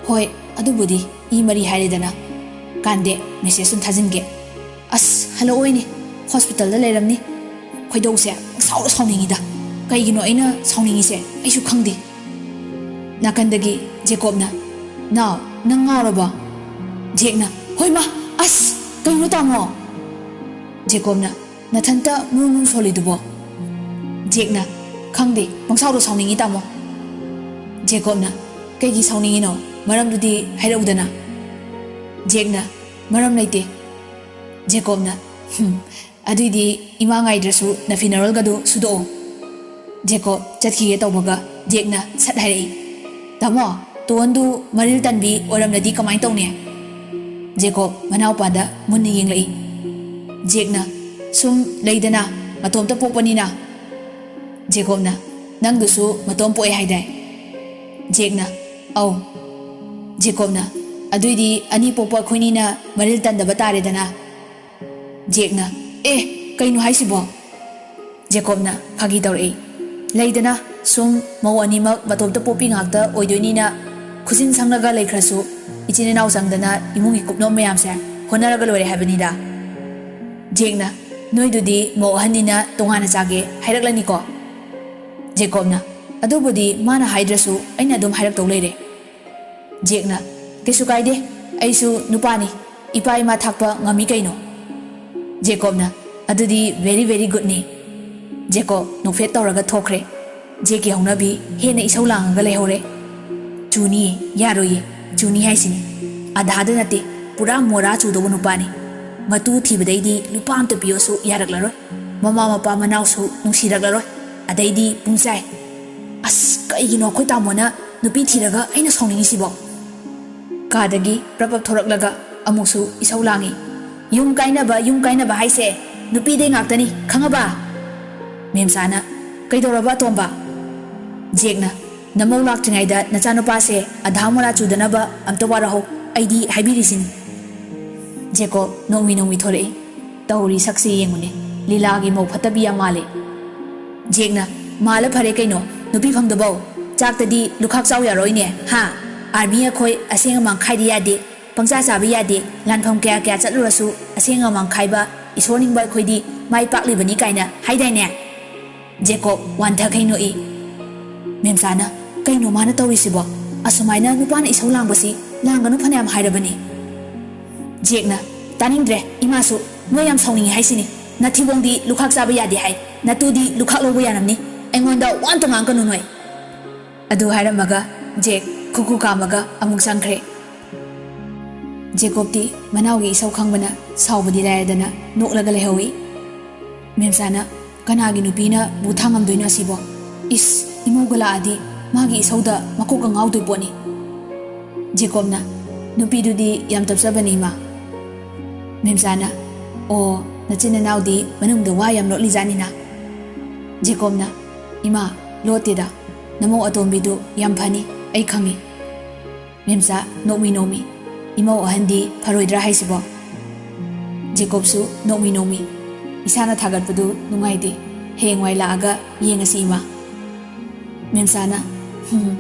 ꯍꯣꯏ, ꯑꯗꯨꯕꯨꯗꯤ ꯏ ꯃꯔꯤ ꯍꯥꯏꯔꯦꯗꯅ꯫ ꯀꯥꯟꯗꯦ, ꯃꯦꯁꯦꯖ ꯁꯨꯝ ꯊꯥꯖꯤꯟꯒꯦ꯫ ꯑꯁ, ꯍꯜꯂꯛꯑꯣꯏꯅꯦ, ꯍꯣꯁꯄꯤꯇꯥꯜꯗ ꯂꯩꯔꯝꯅꯤ꯫ ꯈꯣꯏꯗꯧꯁꯦ ꯄꯪꯁꯥꯎꯗ ꯁꯥꯎꯅꯤꯡꯉꯤꯗ꯫ ꯀꯩꯒꯤꯅꯣ ꯑꯩꯅ ꯁꯥꯎꯅꯤꯡꯉꯤꯁꯦ ꯑꯩꯁꯨ ꯈꯪꯗꯦ꯫ ꯅꯥꯀꯟꯗꯒꯤ ꯖꯦꯀꯣꯕꯅ, "ꯅꯥꯎ, ꯅꯪ ꯉꯥꯎꯔꯕꯣ?" ꯖꯦꯛꯅ, "ꯍꯣꯏ ꯃꯥ, ꯑꯁ, ꯀꯩꯅꯣ ꯇꯥꯃꯣ?" ꯖꯦꯀꯣꯕꯅ, "ꯅꯊꯟꯇ ꯃꯨ ꯃꯨ ꯁꯣꯜꯂꯤꯗꯨꯕꯣ?" ꯖꯦꯛꯅ, "ꯈꯪꯗꯦ, ꯄꯪꯁꯥꯎꯗ ꯁꯥꯎꯅꯤꯡꯉꯤ ꯇꯥꯃꯣ꯫" ꯖꯦꯀꯣꯕꯅ, "ꯀꯩꯒꯤ ꯁꯥꯎꯅꯤꯡꯉꯤꯅꯣ? ꯃꯔꯝꯗꯨꯗꯤ ꯍꯥꯏꯔꯛꯎꯗꯅ꯫" ꯖꯦꯛꯅ, "ꯃꯔꯝ ꯂꯩꯇꯦ꯫" ꯖꯦꯀꯣꯕꯅ, "ꯍꯨꯝ, ꯑꯗꯨꯏꯗꯤ ꯏꯃꯥ ꯉꯥꯏꯗ꯭ꯔꯁꯨ ꯅꯐꯤꯅꯔꯣꯜꯒꯗꯨ ꯁꯨꯗꯣꯛꯑꯣ꯫" ꯖꯦꯀꯣꯕ ꯆꯠꯈꯤꯒꯦ ꯇꯧꯕꯒ ꯖꯦꯛꯅ ꯁꯠ ꯍꯥꯏꯔꯛꯏ, "ꯇꯥꯃꯣ, ꯇꯣꯟꯗꯨ ꯃꯔꯤꯜ ꯇꯟꯕꯤ ꯑꯣꯏꯔꯝꯂꯗꯤ ꯀꯃꯥꯏꯅ ꯇꯧꯅꯤ?" ꯖꯦꯀꯣꯕ ꯃꯅꯥꯎꯄꯥꯗ ꯃꯨꯟꯅ ꯌꯦꯡꯂꯛꯏ꯫ ꯖꯦꯛꯅ, "ꯁꯨꯝ ꯂꯩꯗꯅ, ꯃꯇꯣꯝꯇ ꯄꯣꯛꯄꯅꯤꯅ꯫" ꯖꯦꯀꯣꯕꯅ, "ꯅꯪꯗꯨꯁꯨ ꯃꯇꯣꯝ ꯄꯣꯛꯑꯦ ꯍꯥꯏꯗꯥꯏ?" ꯖꯦꯛꯅ, "ꯑꯧ꯫" ꯖꯦꯀꯣꯕꯅ, "ꯑꯗꯨꯏꯗꯤ ꯑꯅꯤ ꯄꯣꯛꯄ ꯑꯩꯈꯣꯏꯅꯤꯅ ꯃꯔꯤꯜ ꯇꯟꯗꯕ ꯇꯥꯔꯦꯗꯅ꯫" ꯖꯦꯛꯅ, "ꯑꯦ, ꯀꯩꯅꯣ ꯍꯥꯏꯁꯤꯕꯣ?" ꯖꯦꯀꯣꯕꯅ ꯐꯥꯒꯤ ꯇꯧꯔꯛꯏ꯫ "ꯂꯩꯗꯅ, ꯁꯨꯝ ꯃꯧ ꯑꯅꯤꯃꯛ ꯃꯇꯣꯝꯇ ꯄꯣꯛꯄꯤ ꯉꯥꯛꯇ ꯑꯣꯏꯗꯣꯏꯅꯤꯅ, ꯈꯨꯖꯤꯟ ꯁꯪꯂꯒ ꯂꯩꯈ꯭ꯔꯁꯨ, ꯏꯆꯤꯟ ꯏꯅꯥꯎ ꯆꯪꯗꯅ ꯏꯃꯨꯡꯒꯤ ꯀꯨꯞꯅꯣꯝ ꯃꯌꯥꯝꯁꯦ ꯍꯣꯠꯅꯔꯒ ꯂꯣꯏꯔꯦ ꯍꯥꯏꯕꯅꯤꯗ꯫" ꯖꯦꯛꯅ, "ꯅꯣꯏꯗꯨꯗꯤ ꯃꯧ ꯑꯍꯟꯅꯤꯅ ꯇꯣꯉꯥꯟꯅ ꯆꯥꯒꯦ ꯍꯥꯏꯔꯛꯂꯅꯤꯀꯣ?" ꯖꯦꯀꯣꯕꯅ, "ꯑꯗꯨꯕꯨꯗꯤ ꯃꯥꯅ ꯍꯥꯏꯗ꯭ꯔꯁꯨ ꯑꯩꯅ ꯑꯗꯨꯝ ꯍꯥꯏꯔꯛꯇꯧ ꯂꯩꯔꯦ꯫" ꯖꯦꯛꯅ, "ꯀꯩꯁꯨ ꯀꯥꯏꯗꯦ, ꯑꯩꯁꯨ ꯅꯨꯄꯥꯅꯤ, ꯏꯄꯥ ꯏꯃꯥ ꯊꯥꯛꯄ ꯉꯝꯃꯤ ꯀꯩꯅꯣ꯫" ꯖꯦꯀꯣꯕꯅ, "ꯑꯗꯨꯗꯤ very very goodꯅꯤ꯫" ꯖꯦꯀꯣꯕ ꯅꯣꯛꯐꯦꯠ ꯇꯧꯔꯒ ꯊꯣꯛꯈ꯭ꯔꯦ꯫ ꯖꯦꯛꯀꯤ ꯍꯧꯅꯕꯤ ꯍꯦꯟꯅ ꯏꯁꯧ ꯂꯥꯡꯉꯒ ꯂꯩꯍꯧꯔꯦ꯫ "ꯆꯨꯅꯤꯌꯦ, ꯌꯥꯔꯣꯏꯌꯦ, ꯆꯨꯅꯤ ꯍꯥꯏꯁꯤꯅꯤ꯫ ꯑꯙꯥꯗ ꯅꯠꯇꯦ, ꯄꯨꯔꯥ ꯃꯣꯔꯥ ꯆꯨꯗꯧꯕ ꯅꯨꯄꯥꯅꯤ꯫ ꯃꯇꯨ ꯊꯤꯕꯗꯩꯗꯤ ꯂꯨꯄꯥ ꯑꯝꯇ ꯄꯤꯌꯣꯁꯨ ꯌꯥꯔꯛꯂꯔꯣꯏ꯫ ꯃꯃꯥ ꯃꯄꯥ ꯃꯅꯥꯎꯁꯨ ꯅꯨꯡꯁꯤꯔꯛꯂꯔꯣꯏ꯫ ꯑꯗꯩꯗꯤ ꯄꯨꯡꯆꯥꯏ꯫ ꯑꯁ, ꯀꯩꯒꯤꯅꯣ ꯑꯩꯈꯣꯏ ꯇꯥꯃꯣꯅ ꯅꯨꯄꯤ ꯊꯤꯔꯒ ꯑꯩꯅ ꯁꯥꯎꯅꯤꯡꯉꯤꯁꯤꯕꯣ?" ꯀꯥꯗꯒꯤ ꯄ꯭ꯔꯞ ꯄ꯭ꯔꯞ ꯊꯣꯔꯛꯂꯒ ꯑꯃꯨꯛꯁꯨ ꯏꯁꯧ ꯂꯥꯡꯉꯤ꯫ "ꯌꯨꯝ ꯀꯥꯏꯅꯕ, ꯌꯨꯝ ꯀꯥꯏꯅꯕ ꯍꯥꯏꯁꯦ ꯅꯨꯄꯤꯗꯩ ꯉꯥꯛꯇꯅꯤ, ꯈꯪꯉꯕ?" ꯃꯦꯝꯆꯥꯅ, "ꯀꯩꯗꯧꯔꯕ ꯑꯇꯣꯝꯕ?" ꯖꯦꯛꯅ, "ꯅꯃꯧ ꯂꯥꯛꯇ꯭ꯔꯤꯉꯩꯗ ꯅꯆꯥꯅꯨꯄꯥꯁꯦ ꯑꯙꯥ ꯃꯣꯔꯥ ꯆꯨꯗꯅꯕ ꯑꯝꯇ ꯋꯥꯔꯍꯧ, ꯑꯩꯗꯤ ꯍꯥꯏꯕꯤꯔꯤꯁꯤꯅꯤ꯫" ꯖꯦꯀꯣꯕ ꯅꯣꯡꯃꯤ ꯅꯣꯡꯃꯤ ꯊꯣꯔꯛꯏ꯫ "ꯇꯧꯔꯤ ꯁꯛꯁꯤ ꯌꯦꯡꯉꯨꯅꯦ, ꯂꯤꯂꯥꯒꯤ ꯃꯧ ꯐꯠꯇꯕꯤ ꯌꯥꯝ ꯃꯥꯜꯂꯦ꯫" ꯖꯦꯛꯅ, "ꯃꯥꯜꯂ ꯐꯔꯦ ꯀꯩꯅꯣ, ꯅꯨꯄꯤ ꯐꯪꯗꯕꯧ꯫ ꯆꯥꯛꯇꯗꯤ ꯂꯨꯈꯥꯛ ꯆꯥꯎ ꯌꯥꯔꯣꯏꯅꯦ, ꯍꯥ? ꯑꯥꯔꯃꯤ ꯑꯩꯈꯣꯏ ꯑꯁꯦꯡ ꯑꯃꯥꯡ ꯈꯥꯏꯗ ꯌꯥꯗꯦ, ꯄꯪꯆꯥ ꯆꯥꯕ ꯌꯥꯗꯦ, ꯂꯥꯟꯐꯝ ꯀꯌꯥ ꯀꯌꯥ ꯆꯠꯂꯨꯔꯁꯨ ꯑꯁꯦꯡ ꯑꯃꯥꯡ ꯈꯥꯏꯕ, ꯏꯁꯣꯔ ꯅꯤꯡꯕ ꯑꯩꯈꯣꯏꯗꯤ ꯃꯥꯏ ꯄꯥꯛꯂꯤꯕꯅꯤ ꯀꯥꯏꯅ ꯍꯥꯏꯗꯥꯏꯅꯦ?" ꯖꯦꯀꯣꯕ ꯋꯥꯟꯊꯈꯩ ꯅꯣꯛꯏ꯫ ꯃꯦꯝꯆꯥꯅ, "ꯀꯩꯅꯣ ꯃꯥꯅ ꯇꯧꯔꯤꯁꯤꯕꯣ? ꯑꯁꯨꯃꯥꯏꯅ ꯅꯨꯄꯥꯅ ꯏꯁꯧ ꯂꯥꯡꯕꯁꯤ ꯂꯥꯡꯒꯅꯨ ꯐꯅꯌꯥꯝ ꯍꯥꯏꯔꯕꯅꯤ꯫" ꯖꯦꯛꯅ, "ꯇꯥꯅꯤꯡꯗ꯭ꯔꯦ ꯏꯃꯥꯁꯨ, ꯅꯣꯏ ꯌꯥꯝ ꯁꯥꯎꯅꯤꯡꯉꯤ ꯍꯥꯏꯁꯤꯅꯤ꯫ ꯅꯊꯤꯕꯣꯡꯗꯤ ꯂꯨꯈꯥꯛ ꯆꯥꯕ ꯌꯥꯗꯦ ꯍꯥꯏ, ꯅꯇꯨꯗꯤ ꯂꯨꯈꯥꯛ ꯂꯧꯕ ꯌꯥꯔꯝꯅꯤ꯫ ꯑꯩꯉꯣꯟꯗ ꯋꯥ ꯑꯝꯇ ꯉꯥꯡꯒꯅꯨ ꯅꯣꯏ꯫" ꯑꯗꯨ ꯍꯥꯏꯔꯝꯃꯒ ꯖꯦꯛ ꯈꯨꯀꯨ ꯀꯥꯝꯃꯒ ꯑꯃꯨꯛ ꯆꯪꯈ꯭ꯔꯦ꯫ ꯖꯦꯀꯣꯕꯇꯤ ꯃꯅꯥꯎꯒꯤ ꯏꯁꯧ ꯈꯪꯕꯅ ꯁꯥꯎꯕꯗꯤ ꯂꯥꯏꯔꯗꯅ ꯅꯣꯛꯂꯒ ꯂꯩꯍꯧꯏ꯫ ꯃꯦꯝꯆꯥꯅ, "ꯀꯅꯥꯒꯤ ꯅꯨꯄꯤꯅ ꯕꯨ ꯊꯥꯡꯉꯝꯗꯣꯏꯅꯣ ꯑꯁꯤꯕꯣ? ꯏꯁ, ꯏꯃꯧꯒ ꯂꯥꯛꯑꯗꯤ ꯃꯥꯒꯤ ꯏꯁꯧꯗ ꯃꯀꯣꯛꯀ ꯉꯥꯎꯗꯣꯏ ꯄꯣꯠꯅꯤ꯫" ꯖꯦꯀꯣꯕꯅ, "ꯅꯨꯄꯤꯗꯨꯗꯤ ꯌꯥꯝ ꯇꯞꯆꯕꯅꯤ, ꯏꯃꯥ꯫" ꯃꯦꯝꯆꯥꯅ, "ꯑꯣ, ꯅꯆꯤꯟ ꯅꯅꯥꯎꯗꯤ ꯃꯅꯨꯡꯗ ꯋꯥ ꯌꯥꯝ ꯂꯣꯠꯂꯤꯖꯥꯠꯅꯤꯅ꯫ ꯖꯦꯀꯣꯕꯅ, "ꯏꯃꯥ, ꯂꯣꯠꯇꯦꯗ꯫ ꯅꯃꯧ ꯑꯇꯣꯝꯕꯤꯗꯨ ꯌꯥꯝ ꯐꯅꯤ, ꯑꯩ ꯈꯪꯏ꯫" ꯃꯦꯝꯆꯥ ꯅꯣꯛꯃꯤ ꯅꯣꯛꯃꯤ, "ꯏꯃꯧ ꯑꯍꯟꯗꯤ ꯐꯔꯣꯏꯗ꯭ꯔꯥ ꯍꯥꯏꯁꯤꯕꯣ?" ꯖꯦꯀꯣꯕꯁꯨ ꯅꯣꯛꯃꯤ ꯅꯣꯛꯃꯤ, "ꯏꯁꯥꯅ ꯊꯥꯒꯠꯄꯗꯨ ꯅꯨꯡꯉꯥꯏꯇꯦ꯫ ꯍꯌꯦꯡꯋꯥꯏ ꯂꯥꯛꯑꯒ ꯌꯦꯡꯉꯁꯤ, ꯏꯃꯥ꯫" ꯃꯦꯝꯆꯥꯅ, "ꯍꯨꯝ,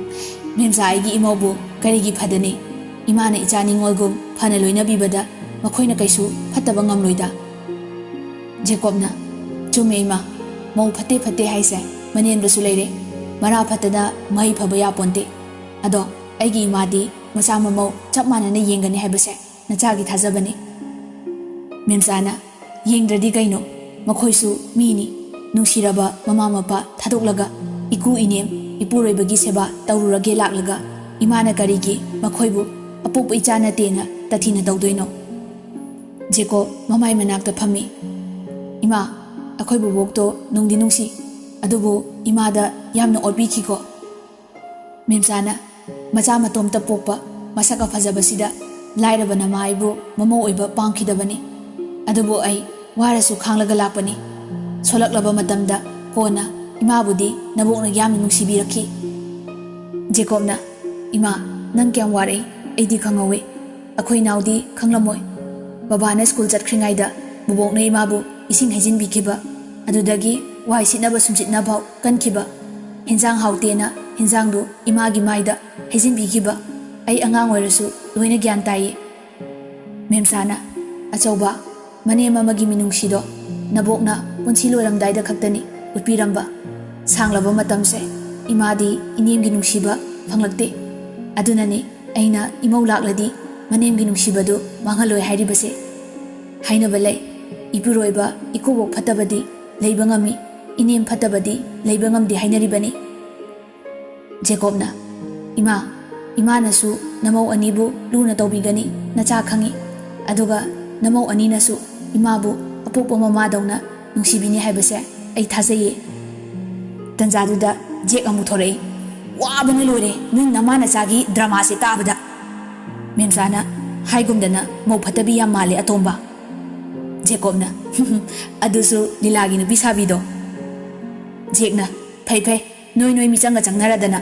ꯃꯦꯝꯆꯥ ꯑꯩꯒꯤ ꯏꯃꯧꯕꯨ ꯀꯔꯤꯒꯤ ꯐꯗꯅꯤ? ꯏꯃꯥꯅ ꯏꯆꯥ ꯅꯤꯉꯣꯜꯒꯨꯝ ꯐꯅ ꯂꯣꯏꯅꯕꯤꯕꯗ ꯃꯈꯣꯏꯅ ꯀꯩꯁꯨ ꯐꯠꯇꯕ ꯉꯝꯂꯣꯏꯗ꯫" ꯖꯦꯀꯣꯕꯅ, "ꯆꯨꯝꯃꯦ ꯏꯃꯥ, ꯃꯧ ꯐꯠꯇꯦ ꯐꯠꯇꯦ ꯍꯥꯏꯁꯦ ꯃꯅꯦꯟꯕꯁꯨ ꯂꯩꯔꯦ꯫ ꯃꯔꯥ ꯐꯠꯇꯅ ꯃꯍꯩ ꯐꯕ ꯌꯥꯄꯣꯟꯇꯦ꯫ ꯑꯗꯣ ꯑꯩꯒꯤ ꯏꯃꯥꯗꯤ ꯃꯆꯥ ꯃꯃꯧ ꯆꯞ ꯃꯥꯟꯅꯅ ꯌꯦꯡꯒꯅꯤ ꯍꯥꯏꯕꯁꯦ ꯅꯆꯥꯒꯤ ꯊꯥꯖꯕꯅꯤ꯫" ꯃꯦꯝꯆꯥꯅ, "ꯌꯦꯡꯗ꯭ꯔꯗꯤ ꯀꯩꯅꯣ? ꯃꯈꯣꯏꯁꯨ ꯃꯤꯅꯤ꯫ ꯅꯨꯡꯁꯤꯔꯕ ꯃꯃꯥ ꯃꯄꯥ ꯊꯥꯗꯣꯛꯂꯒ ꯏꯀꯨ ꯏꯅꯦꯝ ꯏꯄꯨꯔꯣꯏꯕꯒꯤ ꯁꯦꯕꯥ ꯇꯧꯔꯨꯔꯒꯦ ꯂꯥꯛꯂꯒ ꯏꯃꯥꯅ ꯀꯔꯤꯒꯤ ꯃꯈꯣꯏꯕꯨ ꯑꯄꯣꯛꯄ ꯏꯆꯥ ꯅꯠꯇꯦꯅ ꯇꯊꯤꯅ ꯇꯧꯗꯣꯏꯅꯣ?" ꯖꯦꯀꯣꯕ ꯃꯃꯥꯏ ꯃꯅꯥꯛꯇ ꯐꯝꯃꯤ꯫ "ꯏꯃꯥ, ꯑꯩꯈꯣꯏ ꯕꯣꯕꯣꯛꯇꯣ ꯅꯨꯡꯗꯤ ꯅꯨꯡꯁꯤ, ꯑꯗꯨꯕꯨ ꯏꯃꯥꯗ ꯌꯥꯝꯅ ꯑꯣꯠꯄꯤꯈꯤꯀꯣ꯫" ꯃꯦꯝꯆꯥꯅ, "ꯃꯆꯥ ꯃꯇꯣꯝꯇ ꯄꯣꯛꯄ ꯃꯁꯛ ꯑꯐꯖꯕꯁꯤꯗ ꯂꯥꯏꯔꯕ ꯅꯃꯥ ꯑꯩꯕꯨ ꯃꯃꯧ ꯑꯣꯏꯕ ꯄꯥꯝꯈꯤꯗꯕꯅꯤ꯫ ꯑꯗꯨꯕꯨ ꯑꯩ ꯋꯥꯔꯁꯨ ꯈꯥꯡꯂꯒ ꯂꯥꯛꯄꯅꯤ꯫ ꯁꯣꯜꯂꯛꯂꯕ ꯃꯇꯝꯗ ꯀꯣꯟꯅ ꯏꯃꯥꯕꯨꯗꯤ ꯅꯕꯣꯛꯅ ꯌꯥꯝꯅ ꯅꯨꯡꯁꯤꯕꯤꯔꯛꯈꯤ꯫" ꯖꯦꯀꯣꯕꯅ, "ꯏꯃꯥ, ꯅꯪ ꯀꯌꯥꯝ ꯋꯥꯔꯛꯏ ꯑꯩꯗꯤ ꯈꯪꯍꯧꯋꯤ꯫ ꯑꯩꯈꯣꯏ ꯏꯅꯥꯎꯗꯤ ꯈꯪꯂꯝꯃꯣꯏ꯫ ꯕꯕꯥꯅ ꯁ꯭ꯀꯨꯜ ꯆꯠꯈ꯭ꯔꯤꯉꯩꯗ ꯕꯣꯕꯣꯛꯅ ꯏꯃꯥꯕꯨ ꯏꯁꯤꯡ ꯍꯩꯖꯤꯟꯕꯤꯈꯤꯕ, ꯑꯗꯨꯗꯒꯤ ꯋꯥꯏ ꯁꯤꯠꯅꯕ ꯁꯨꯝꯖꯤꯠꯅꯐꯥꯎ ꯀꯟꯈꯤꯕ, ꯍꯦꯟꯖꯥꯡ ꯍꯥꯎꯇꯦꯅ ꯍꯦꯟꯖꯥꯡꯗꯨ ꯏꯃꯥꯒꯤ ꯃꯥꯏꯗ ꯍꯩꯖꯤꯟꯕꯤꯈꯤꯕ ꯑꯩ ꯑꯉꯥꯡ ꯑꯣꯏꯔꯁꯨ ꯂꯣꯏꯅ ꯒ꯭ꯌꯥꯟ ꯇꯥꯏꯌꯦ꯫" ꯃꯦꯝꯆꯥꯅ, "ꯑꯆꯧꯕ, ꯃꯅꯦꯝ ꯑꯃꯒꯤ ꯃꯤꯅꯨꯡꯁꯤꯗꯣ ꯅꯕꯣꯛꯅ ꯄꯨꯟꯁꯤ ꯂꯣꯏꯔꯝꯗꯥꯏꯗ ꯈꯛꯇꯅꯤ ꯎꯠꯄꯤꯔꯝꯕ꯫ ꯁꯥꯡꯂꯕ ꯃꯇꯝꯁꯦ ꯏꯃꯥꯗꯤ ꯏꯅꯦꯝꯒꯤ ꯅꯨꯡꯁꯤꯕ ꯐꯪꯂꯛꯇꯦ꯫ ꯑꯗꯨꯅꯅꯤ ꯑꯩꯅ ꯏꯃꯧ ꯂꯥꯛꯂꯗꯤ ꯃꯅꯦꯝꯒꯤ ꯅꯨꯡꯁꯤꯕꯗꯨ ꯃꯥꯡꯍꯜꯂꯣꯏ ꯍꯥꯏꯔꯤꯕꯁꯦ꯫ ꯍꯥꯏꯅꯕ ꯂꯩ, ꯏꯄꯨꯔꯣꯏꯕ ꯏꯀꯨꯕꯣꯛ ꯐꯠꯇꯕꯗꯤ ꯂꯩꯕ ꯉꯝꯃꯤ, ꯏꯅꯦꯝ ꯐꯠꯇꯕꯗꯤ ꯂꯩꯕ ꯉꯝꯗꯦ ꯍꯥꯏꯅꯔꯤꯕꯅꯤ꯫" ꯖꯦꯀꯣꯕꯅ, "ꯏꯃꯥ, ꯏꯃꯥꯅꯁꯨ ꯅꯃꯧ ꯑꯅꯤꯕꯨ ꯂꯨꯅ ꯇꯧꯕꯤꯒꯅꯤ, ꯅꯆꯥ ꯈꯪꯏ꯫ ꯑꯗꯨꯒ ꯅꯃꯧ ꯑꯅꯤꯅꯁꯨ ꯏꯃꯥꯕꯨ ꯑꯄꯣꯛꯄ ꯃꯃꯥꯗꯧꯅ ꯅꯨꯡꯁꯤꯕꯤꯅꯤ ꯍꯥꯏꯕꯁꯦ ꯑꯩ ꯊꯥꯖꯩꯌꯦ꯫" ꯇꯟꯖꯥꯗꯨꯗ ꯖꯦꯛ ꯑꯃꯨꯛ ꯊꯣꯔꯛꯏ꯫ "ꯋꯥꯕꯅ ꯂꯣꯏꯔꯦ ꯅꯣꯏ ꯅꯃꯥ ꯅꯆꯥꯒꯤ ꯗ꯭ꯔꯃꯥꯁꯦ ꯇꯥꯕꯗ꯫" ꯃꯦꯝꯆꯥꯅ, "ꯍꯥꯏꯒꯨꯝꯗꯅ ꯃꯧ ꯐꯠꯇꯕꯤ ꯌꯥꯝ ꯃꯥꯜꯂꯦ ꯑꯇꯣꯝꯕ꯫" ꯖꯦꯀꯣꯕꯅ, ꯑꯗꯨꯁꯨ ꯂꯤꯂꯥꯒꯤ ꯅꯨꯄꯤ ꯁꯥꯕꯤꯗꯣ꯫ ꯖꯦꯛꯅ, "ꯐꯩ ꯐꯩ, ꯅꯣꯏ ꯅꯣꯏ ꯃꯤꯆꯪꯒ ꯆꯪꯅꯔꯗꯅ꯫"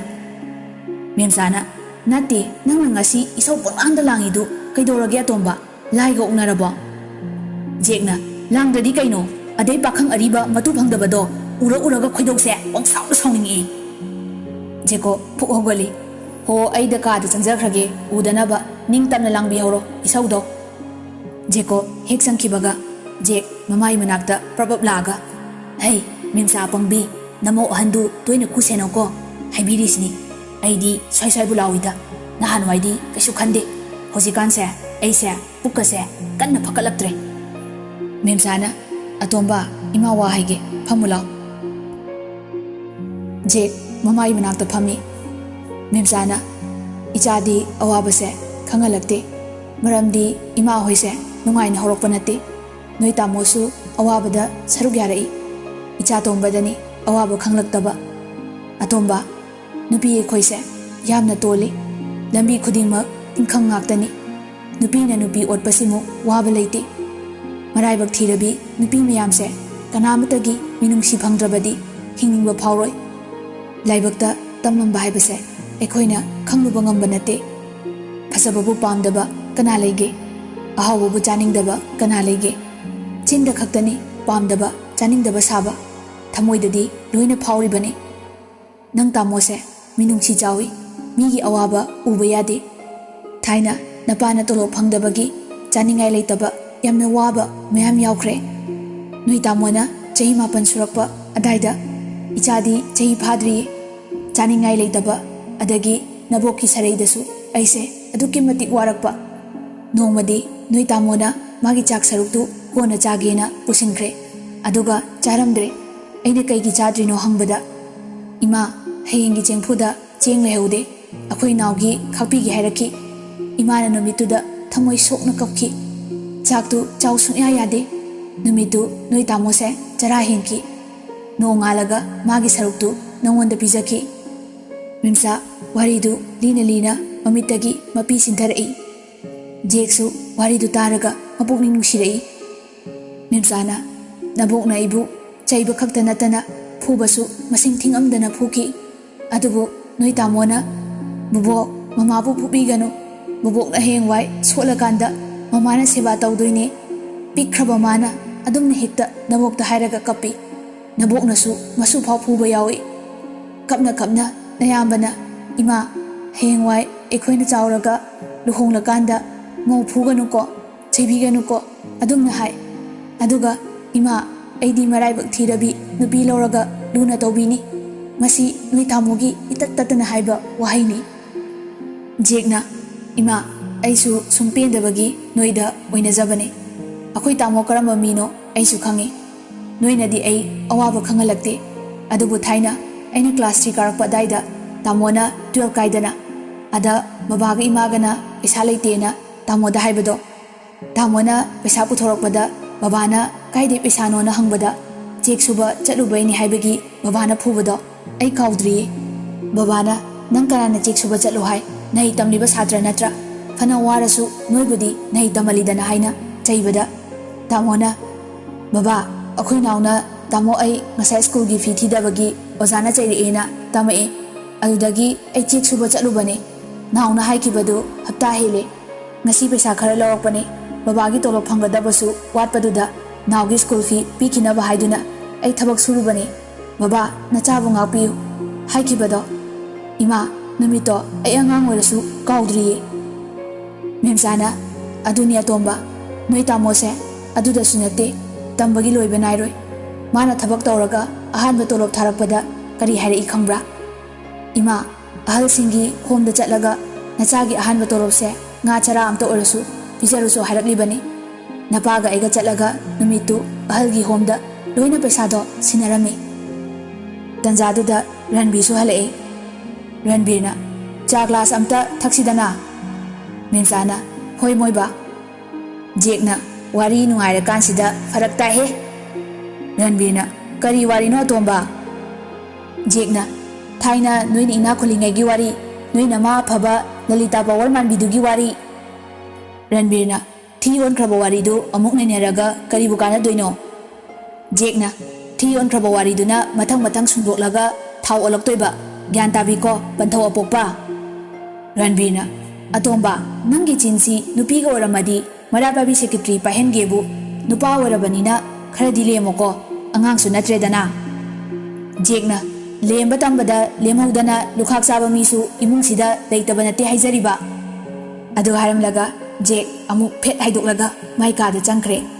ꯃꯦꯝꯆꯥꯅ, "ꯅꯠꯇꯦ, ꯅꯪꯅ ꯉꯁꯤ ꯏꯁꯧ ꯄꯪꯂꯥꯡꯗ ꯂꯥꯡꯉꯤꯗꯨ ꯀꯩꯗꯧꯔꯒꯦ ꯑꯇꯣꯝꯕ? ꯂꯥꯏꯒ ꯑꯣꯛꯅꯔꯕꯣ?" ꯖꯦꯛꯅ, "ꯂꯥꯡꯗ꯭ꯔꯗꯤ ꯀꯩꯅꯣ? ꯑꯗꯩ ꯄꯥꯈꯪ ꯑꯔꯤꯕ ꯃꯇꯨ ꯐꯪꯗꯕꯗꯣ ꯎꯔ ꯎꯔꯒ ꯈꯣꯏꯗꯧꯁꯦ ꯄꯪꯁꯥꯎꯗ ꯁꯥꯎꯅꯤꯡꯉꯛꯏ꯫" ꯖꯦꯀꯣ ꯐꯨꯛ ꯍꯧꯒꯠꯂꯤ꯫ "ꯍꯣ, ꯑꯩꯗ ꯀꯥꯗ ꯆꯪꯖꯈ꯭ꯔꯒꯦ, ꯎꯗꯅꯕ ꯅꯤꯡꯇꯝꯅ ꯂꯥꯡꯕꯤꯍꯧꯔꯣ ꯏꯁꯧꯗꯣ꯫" ꯖꯦꯀꯣ ꯍꯦꯛ ꯆꯪꯈꯤꯕꯒ ꯖꯦꯛ ꯃꯃꯥꯏ ꯃꯅꯥꯛꯇ ꯄ꯭ꯔꯞ ꯄ꯭ꯔꯞ ꯂꯥꯛꯑꯒ, "ꯍꯩ, ꯃꯦꯝꯆꯥ ꯑꯄꯪꯕꯤ, ꯅꯃꯧ ꯑꯍꯟꯗꯨ ꯇꯣꯏꯅ ꯈꯨꯁꯦꯅꯧꯀꯣ꯫ ꯍꯥꯏꯕꯤꯔꯤꯁꯤꯅꯤ, ꯑꯩꯗꯤ ꯁ꯭ꯋꯥꯏ ꯁ꯭ꯋꯥꯏꯕꯨ ꯂꯥꯎꯏꯗ, ꯅꯍꯥꯟꯋꯥꯏꯗꯤ ꯀꯩꯁꯨ ꯈꯟꯗꯦ꯫ ꯍꯧꯖꯤꯛꯀꯥꯟꯁꯦ ꯑꯩꯁꯦ ꯄꯨꯛꯀꯁꯦ ꯀꯟꯅ ꯐꯒꯠꯂꯛꯇ꯭ꯔꯦ꯫" ꯃꯦꯝꯆꯥꯅ, "ꯑꯇꯣꯝꯕ, ꯏꯃꯥ ꯋꯥ ꯍꯥꯏꯒꯦ, ꯐꯝꯃꯨ ꯂꯥꯎ꯫" ꯖꯦꯛ ꯃꯃꯥꯏ ꯃꯅꯥꯛꯇ ꯐꯝꯃꯤ꯫ ꯃꯦꯝꯆꯥꯅ, "ꯏꯆꯥꯗꯤ ꯑꯋꯥꯕꯁꯦ ꯈꯪꯍꯜꯂꯛꯇꯦ, ꯃꯔꯝꯗꯤ ꯏꯃꯥ ꯍꯣꯏꯁꯦ ꯅꯨꯡꯉꯥꯏꯅ ꯍꯧꯔꯛꯄ ꯅꯠꯇꯦ꯫ ꯅꯣꯏ ꯇꯥꯃꯣꯁꯨ ꯑꯋꯥꯕꯗ ꯁꯔꯨꯛ ꯌꯥꯔꯛꯏ꯫ ꯏꯆꯥ ꯇꯣꯝꯕꯗꯅꯤ ꯑꯋꯥꯕ ꯈꯪꯂꯛꯇꯕ꯫ ꯑꯇꯣꯝꯕ, ꯅꯨꯄꯤ ꯑꯩꯈꯣꯏꯁꯦ ꯌꯥꯝꯅ ꯇꯣꯜꯂꯤ꯫ ꯂꯝꯕꯤ ꯈꯨꯗꯤꯡꯃꯛ ꯇꯤꯟꯈꯪ ꯉꯥꯛꯇꯅꯤ꯫ ꯅꯨꯄꯤꯅ ꯅꯨꯄꯤ ꯑꯣꯠꯄꯁꯤꯃꯨꯛ ꯋꯥꯕ ꯂꯩꯇꯦ꯫ ꯃꯔꯥꯏꯕꯛ ꯊꯤꯔꯕꯤ ꯅꯨꯄꯤ ꯃꯌꯥꯝꯁꯦ ꯀꯅꯥꯃꯠꯇꯒꯤ ꯃꯤꯅꯨꯡꯁꯤ ꯐꯪꯗ꯭ꯔꯕꯗꯤ ꯍꯤꯡꯅꯤꯡꯕ ꯐꯥꯎꯔꯣꯏ꯫ ꯂꯥꯏꯕꯛꯇ ꯇꯝꯂꯝꯕ ꯍꯥꯏꯕꯁꯦ ꯑꯩꯈꯣꯏꯅ ꯈꯪꯂꯨꯕ ꯉꯝꯕ ꯅꯠꯇꯦ꯫ ꯐꯖꯕꯕꯨ ꯄꯥꯝꯗꯕ ꯀꯅꯥ ꯂꯩꯒꯦ? ꯑꯍꯥꯎꯕꯕꯨ ꯆꯥꯅꯤꯡꯗꯕ ꯀꯅꯥ ꯂꯩꯒꯦ? ꯆꯤꯟꯗ ꯈꯛꯇꯅꯤ ꯄꯥꯝꯗꯕ, ꯆꯥꯅꯤꯡꯗꯕ ꯁꯥꯕ, ꯊꯃꯣꯏꯗꯗꯤ ꯂꯣꯏꯅ ꯐꯥꯎꯔꯤꯕꯅꯤ꯫ ꯅꯪ ꯇꯥꯃꯣꯁꯦ ꯃꯤꯅꯨꯡꯁꯤ ꯆꯥꯎꯏ, ꯃꯤꯒꯤ ꯑꯋꯥꯕ ꯎꯕ ꯌꯥꯗꯦ꯫ ꯊꯥꯏꯅ ꯅꯄꯥꯅ ꯇꯣꯂꯣꯞ ꯐꯪꯗꯕꯒꯤ ꯆꯥꯅꯤꯡꯉꯥꯏ ꯂꯩꯇꯕ ꯌꯥꯝꯅ ꯋꯥꯕ ꯃꯌꯥꯝ ꯌꯥꯎꯈ꯭ꯔꯦ꯫ ꯅꯣꯏ ꯇꯥꯃꯣꯅ ꯆꯍꯤ ꯃꯥꯄꯟ ꯁꯨꯔꯛꯄ ꯑꯗꯥꯏꯗ, ꯏꯆꯥꯗꯤ ꯆꯍꯤ ꯐꯥꯗ꯭ꯔꯤꯌꯦ, ꯆꯥꯅꯤꯡꯉꯥꯏ ꯂꯩꯇꯕ, ꯑꯗꯒꯤ ꯅꯕꯣꯛꯀꯤ ꯁꯔꯩꯗꯁꯨ ꯑꯩꯁꯦ ꯑꯗꯨꯛꯀꯤ ꯃꯇꯤꯛ ꯋꯥꯔꯛꯄ꯫ ꯅꯣꯡꯃꯗꯤ ꯅꯣꯏ ꯇꯥꯃꯣꯅ ꯃꯥꯒꯤ ꯆꯥꯛ ꯁꯔꯨꯛꯇꯨ ꯀꯣꯟꯅ ꯆꯥꯒꯦꯅ ꯄꯨꯁꯤꯟꯈ꯭ꯔꯦ, ꯑꯗꯨꯒ ꯆꯥꯔꯝꯗ꯭ꯔꯦ꯫ ꯑꯩꯅ ꯀꯩꯒꯤ ꯆꯥꯗ꯭ꯔꯤꯅꯣ ꯍꯪꯕꯗ, 'ꯏꯃꯥ, ꯍꯌꯦꯡꯒꯤ ꯆꯦꯡꯐꯨꯗ ꯆꯦꯡ ꯂꯩꯍꯧꯗꯦ, ꯑꯩꯈꯣꯏ ꯏꯅꯥꯎꯒꯤ ꯈꯥꯛꯄꯤꯒꯦ' ꯍꯥꯏꯔꯛꯈꯤ꯫ ꯏꯃꯥꯅ ꯅꯨꯃꯤꯠꯇꯨꯗ ꯊꯃꯣꯏ ꯁꯣꯛꯅ ꯀꯞꯈꯤ꯫ ꯆꯥꯛꯇꯨ ꯆꯥꯎ ꯁꯨꯡꯌꯥ ꯌꯥꯗꯦ꯫ ꯅꯨꯃꯤꯠꯇꯨ ꯅꯣꯏ ꯇꯥꯃꯣꯁꯦ ꯆꯔꯥ ꯍꯦꯟꯈꯤ꯫ ꯅꯣꯡꯉꯥꯜꯂꯒ ꯃꯥꯒꯤ ꯁꯔꯨꯛꯇꯨ ꯅꯉꯣꯟꯗ ꯄꯤꯖꯈꯤ꯫ ꯃꯦꯝꯆꯥ ꯋꯥꯔꯤꯗꯨ ꯂꯤꯅ ꯂꯤꯅ ꯃꯃꯤꯠꯇꯒꯤ ꯃꯄꯤ ꯆꯤꯟꯊꯔꯛꯏ꯫ ꯖꯦꯛꯁꯨ ꯋꯥꯔꯤꯗꯨ ꯇꯥꯔꯒ ꯃꯄꯨꯛꯅꯤꯡ ꯅꯨꯡꯁꯤꯔꯛꯏ꯫ ꯃꯦꯝꯆꯥꯅ, "ꯅꯕꯣꯛꯅ ꯑꯩꯕꯨ ꯆꯩꯕ ꯈꯛꯇ ꯅꯠꯇꯅ ꯐꯨꯕꯁꯨ ꯃꯁꯤꯡ ꯊꯤꯉꯝꯗꯅ ꯐꯨꯈꯤ꯫ ꯑꯗꯨꯕꯨ ꯅꯣꯏ ꯇꯥꯃꯣꯅ, 'ꯕꯣꯕꯣꯛ, ꯃꯃꯥꯕꯨ ꯐꯨꯕꯤꯒꯅꯨ꯫ ꯕꯣꯕꯣꯛꯅ ꯍꯌꯦꯡꯋꯥꯏ ꯁꯣꯛꯂꯀꯥꯟꯗ ꯃꯃꯥꯅ ꯁꯦꯕꯥ ꯇꯧꯗꯣꯏꯅꯦ꯫ ꯄꯤꯛꯈ꯭ꯔꯕ ꯃꯥꯅ ꯑꯗꯨꯝꯅ ꯍꯦꯛꯇ ꯅꯕꯣꯛꯇ ꯍꯥꯏꯔꯒ ꯀꯞꯄꯤ꯫ ꯅꯕꯣꯛꯅꯁꯨ ꯃꯁꯨꯐꯥꯎ ꯐꯨꯕ ꯌꯥꯎꯏ꯫ ꯀꯞꯅ ꯀꯞꯅ ꯅꯌꯥꯝꯕꯅ, 'ꯏꯃꯥ, ꯍꯌꯦꯡꯋꯥꯏ ꯑꯩꯈꯣꯏꯅ ꯆꯥꯎꯔꯒ ꯂꯨꯍꯣꯡꯂꯀꯥꯟꯗ ꯃꯧ ꯐꯨꯒꯅꯨꯀꯣ, ꯆꯩꯕꯤꯒꯅꯨꯀꯣ,' ꯑꯗꯨꯝꯅ ꯍꯥꯏ꯫ ꯑꯗꯨꯒ, 'ꯏꯃꯥ, ꯑꯩꯗꯤ ꯃꯔꯥꯏꯕꯛ ꯊꯤꯔꯕꯤ ꯅꯨꯄꯤ ꯂꯧꯔꯒ ꯂꯨꯅ ꯇꯧꯕꯤꯅꯤ.' ꯃꯁꯤ ꯅꯣꯏ ꯇꯥꯃꯣꯒꯤ ꯏꯇꯠ ꯇꯠꯇꯅ ꯍꯥꯏꯕ ꯋꯥꯍꯩꯅꯤ꯫ ꯖꯦꯛꯅ, "ꯏꯃꯥ, ꯑꯩꯁꯨ ꯁꯨꯝ ꯄꯦꯟꯗꯕꯒꯤ ꯅꯣꯏꯗ ꯑꯣꯏꯅꯖꯕꯅꯦ꯫ ꯑꯩꯈꯣꯏ ꯇꯥꯃꯣ ꯀꯔꯝꯕ ꯃꯤꯅꯣ ꯑꯩꯁꯨ ꯈꯪꯉꯤ꯫ ꯅꯣꯏꯅꯗꯤ ꯑꯩ ꯑꯋꯥꯕ ꯈꯪꯍꯜꯂꯛꯇꯦ꯫ ꯑꯗꯨꯕꯨ ꯊꯥꯏꯅ ꯑꯩꯅ ꯀ꯭ꯂꯥꯁ ꯊ꯭ꯔꯤ ꯀꯥꯔꯛꯄ ꯑꯗꯥꯏꯗ ꯇꯥꯃꯣꯅ ꯇꯨꯌꯦꯜꯞ ꯀꯥꯏꯗꯅ, ꯑꯗ ꯕꯕꯥꯒ ꯏꯃꯥꯒꯅ ꯄꯩꯁꯥ ꯂꯩꯇꯦꯅ ꯇꯥꯃꯣꯗ ꯍꯥꯏꯕꯗꯣ, ꯇꯥꯃꯣꯅ ꯄꯩꯁꯥ ꯄꯨꯊꯣꯔꯛꯄꯗ ꯕꯕꯥꯅ ꯀꯥꯏꯗꯩ ꯄꯩꯁꯥꯅꯣꯅ ꯍꯪꯕꯗ, ꯆꯦꯛ ꯁꯨꯕ ꯆꯠꯂꯨꯕꯩꯅꯤ ꯍꯥꯏꯕꯒꯤ ꯕꯕꯥꯅ ꯐꯨꯕꯗꯣ ꯑꯩ ꯀꯥꯎꯗ꯭ꯔꯤꯌꯦ꯫ ꯕꯕꯥꯅ, 'ꯅꯪ ꯀꯅꯥꯅ ꯆꯦꯛ ꯁꯨꯕ ꯆꯠꯂꯣ ꯍꯥꯏ? ꯅꯍꯩ ꯇꯝꯂꯤꯕ ꯁꯥꯇ꯭ꯔ ꯅꯠꯇ꯭ꯔꯥ? ꯐꯅ ꯋꯥꯔꯁꯨ ꯅꯣꯏꯕꯨꯗꯤ ꯅꯍꯩ ꯇꯝꯍꯜꯂꯤꯗꯅ,' ꯍꯥꯏꯅ ꯆꯩꯕꯗ, ꯇꯥꯃꯣꯅ, 'ꯕꯕꯥ, ꯑꯩꯈꯣꯏ ꯅꯥꯎꯅ ꯇꯥꯃꯣ ꯑꯩ ꯉꯁꯥꯏ ꯁ꯭ꯀꯨꯜꯒꯤ ꯐꯤ ꯊꯤꯗꯕꯒꯤ ꯑꯣꯖꯥꯅ ꯆꯩꯔꯛꯑꯦꯅ ꯇꯝꯃꯛꯑꯦ꯫ ꯑꯗꯨꯗꯒꯤ ꯑꯩ ꯆꯦꯛ ꯁꯨꯕ ꯆꯠꯂꯨꯕꯅꯦ꯫ ꯅꯥꯎꯅ ꯍꯥꯏꯈꯤꯕꯗꯨ ꯍꯞꯇꯥ ꯍꯦꯜꯂꯦ꯫ ꯉꯁꯤ ꯄꯩꯁꯥ ꯈꯔ ꯂꯧꯔꯛꯄꯅꯦ꯫ ꯕꯕꯥꯒꯤ ꯇꯣꯂꯣꯞ ꯐꯪꯒꯗꯕꯁꯨ ꯋꯥꯠꯄꯗꯨꯗ ꯅꯥꯎꯒꯤ ꯁ꯭ꯀꯨꯜ ꯐꯤ ꯄꯤꯈꯤꯅꯕ ꯍꯥꯏꯗꯨꯅ ꯑꯩ ꯊꯕꯛ ꯁꯨꯔꯨꯕꯅꯦ꯫ ꯕꯕꯥ, ꯅꯆꯥꯕꯨ ꯉꯥꯛꯄꯤꯌꯨ,' ꯍꯥꯏꯈꯤꯕꯗꯣ꯫ ꯏꯃꯥ, ꯅꯨꯃꯤꯠꯇꯣ ꯑꯩ ꯑꯉꯥꯡ ꯑꯣꯏꯔꯁꯨ ꯀꯥꯎꯗ꯭ꯔꯤꯌꯦ꯫ ꯃꯦꯝꯆꯥꯅ, 'ꯑꯗꯨꯅꯤ ꯑꯇꯣꯝꯕ, ꯅꯣꯏ ꯇꯥꯃꯣꯁꯦ ꯑꯗꯨꯗꯁꯨ ꯅꯠꯇꯦ, ꯇꯝꯕꯒꯤ ꯂꯣꯏꯕ ꯅꯥꯏꯔꯣꯏ꯫ ꯃꯥꯅ ꯊꯕꯛ ꯇꯧꯔꯒ ꯑꯍꯥꯟꯕ ꯇꯣꯂꯣꯞ ꯊꯥꯔꯛꯄꯗ ꯀꯔꯤ ꯍꯥꯏꯔꯛꯏ ꯈꯪꯕ꯭ꯔꯥ?' ꯏꯃꯥ, ꯑꯍꯜꯁꯤꯡꯒꯤ ꯍꯣꯝꯗ ꯆꯠꯂꯒ ꯅꯆꯥꯒꯤ ꯑꯍꯥꯟꯕ ꯇꯣꯂꯣꯞꯁꯦ ꯉꯥ ꯆꯔꯥ ꯑꯝꯇ ꯑꯣꯏꯔꯁꯨ ꯄꯤꯖꯔꯨꯆꯣ ꯍꯥꯏꯔꯛꯂꯤꯕꯅꯤ꯫ ꯅꯄꯥꯒ ꯑꯩꯒ ꯆꯠꯂꯒ ꯅꯨꯃꯤꯠꯇꯨ ꯑꯍꯜꯒꯤ ꯍꯣꯝꯗ ꯂꯣꯏꯅ ꯄꯩꯁꯥꯗꯣ ꯁꯤꯟꯅꯔꯝꯃꯤ꯫ ꯇꯟꯖꯥꯗꯨꯗ ꯔꯟꯕꯤꯔꯁꯨ ꯍꯜꯂꯛꯑꯦ꯫ ꯔꯟꯕꯤꯔꯅ, "ꯆꯥ ꯒ꯭ꯂꯥꯁ ꯑꯝꯇ ꯊꯛꯁꯤꯗꯅ?" ꯃꯦꯝꯆꯥꯅ, "ꯍꯣꯏ ꯃꯣꯏꯕꯥ꯫" ꯖꯦꯛꯅ, "ꯋꯥꯔꯤ ꯅꯨꯡꯉꯥꯏꯔꯀꯥꯟꯁꯤꯗ ꯐꯔꯛ ꯇꯥꯏꯍꯦ꯫" ꯔꯟꯕꯤꯔꯅ, "ꯀꯔꯤ ꯋꯥꯔꯤꯅꯣ ꯑꯇꯣꯝꯕ?" ꯖꯦꯛꯅ, "ꯊꯥꯏꯅ ꯅꯣꯏꯅ ꯏꯅꯥꯛ ꯈꯨꯜꯂꯤꯉꯩꯒꯤ ꯋꯥꯔꯤ, ꯅꯣꯏ ꯅꯃꯥ ꯑꯐꯕ ꯂꯂꯤꯇꯥ ꯄꯋꯥꯔ ꯃꯥꯟꯕꯤꯗꯨꯒꯤ ꯋꯥꯔꯤ꯫" ꯔꯟꯕꯤꯔꯅ, ꯊꯤ ꯑꯣꯟꯈ꯭ꯔꯕ ꯋꯥꯔꯤꯗꯨ ꯑꯃꯨꯛ ꯅꯩꯅꯔꯒ ꯀꯔꯤꯕꯨ ꯀꯥꯟꯅꯗꯣꯏꯅꯣ? ꯖꯦꯛꯅ, ꯊꯤ ꯑꯣꯟꯈ꯭ꯔꯕ ꯋꯥꯔꯤꯗꯨꯅ ꯃꯊꯪ ꯃꯊꯪ ꯁꯨꯝꯗꯣꯛꯂꯒ ꯊꯥꯎ ꯑꯣꯜꯂꯛꯇꯣꯏꯕ꯫ ꯒ꯭ꯌꯥꯟ ꯇꯥꯕꯤꯀꯣ, ꯄꯟꯊꯧ ꯑꯄꯣꯛꯄ? ꯔꯟꯕꯤꯔꯅ, ꯑꯇꯣꯝꯕ, ꯅꯪꯒꯤ ꯆꯤꯟꯁꯤ ꯅꯨꯄꯤꯒ ꯑꯣꯏꯔꯝꯃꯗꯤ ꯃꯩꯔꯥ ꯄꯥꯏꯕꯤ ꯁꯦꯀ꯭ꯔꯦꯇꯔꯤ ꯄꯥꯏꯍꯟꯒꯦꯕꯨ, ꯅꯨꯄꯥ ꯑꯣꯏꯔꯕꯅꯤꯅ ꯈꯔꯗꯤ ꯂꯦꯝꯃꯣꯀꯣ, ꯑꯉꯥꯡꯁꯨ ꯅꯠꯇ꯭ꯔꯦꯗꯅ꯫ ꯖꯦꯛꯅ, ꯂꯦꯝꯕ ꯇꯝꯕꯗ ꯂꯦꯝꯍꯧꯗꯅ ꯂꯨꯈꯥꯛ ꯆꯥꯕ ꯃꯤꯁꯨ ꯏꯃꯨꯡꯁꯤꯗ ꯂꯩꯇꯕ ꯅꯠꯇꯦ ꯍꯥꯏꯖꯔꯤꯕ꯫ ꯑꯗꯨ ꯍꯥꯏꯔꯝꯂꯒ ꯖꯦꯛ ꯑꯃꯨꯛ ꯐꯦꯠ ꯍꯥꯏꯗꯣꯛꯂꯒ ꯃꯥꯏ ꯀꯥꯗ ꯆꯪꯈ꯭ꯔꯦ꯫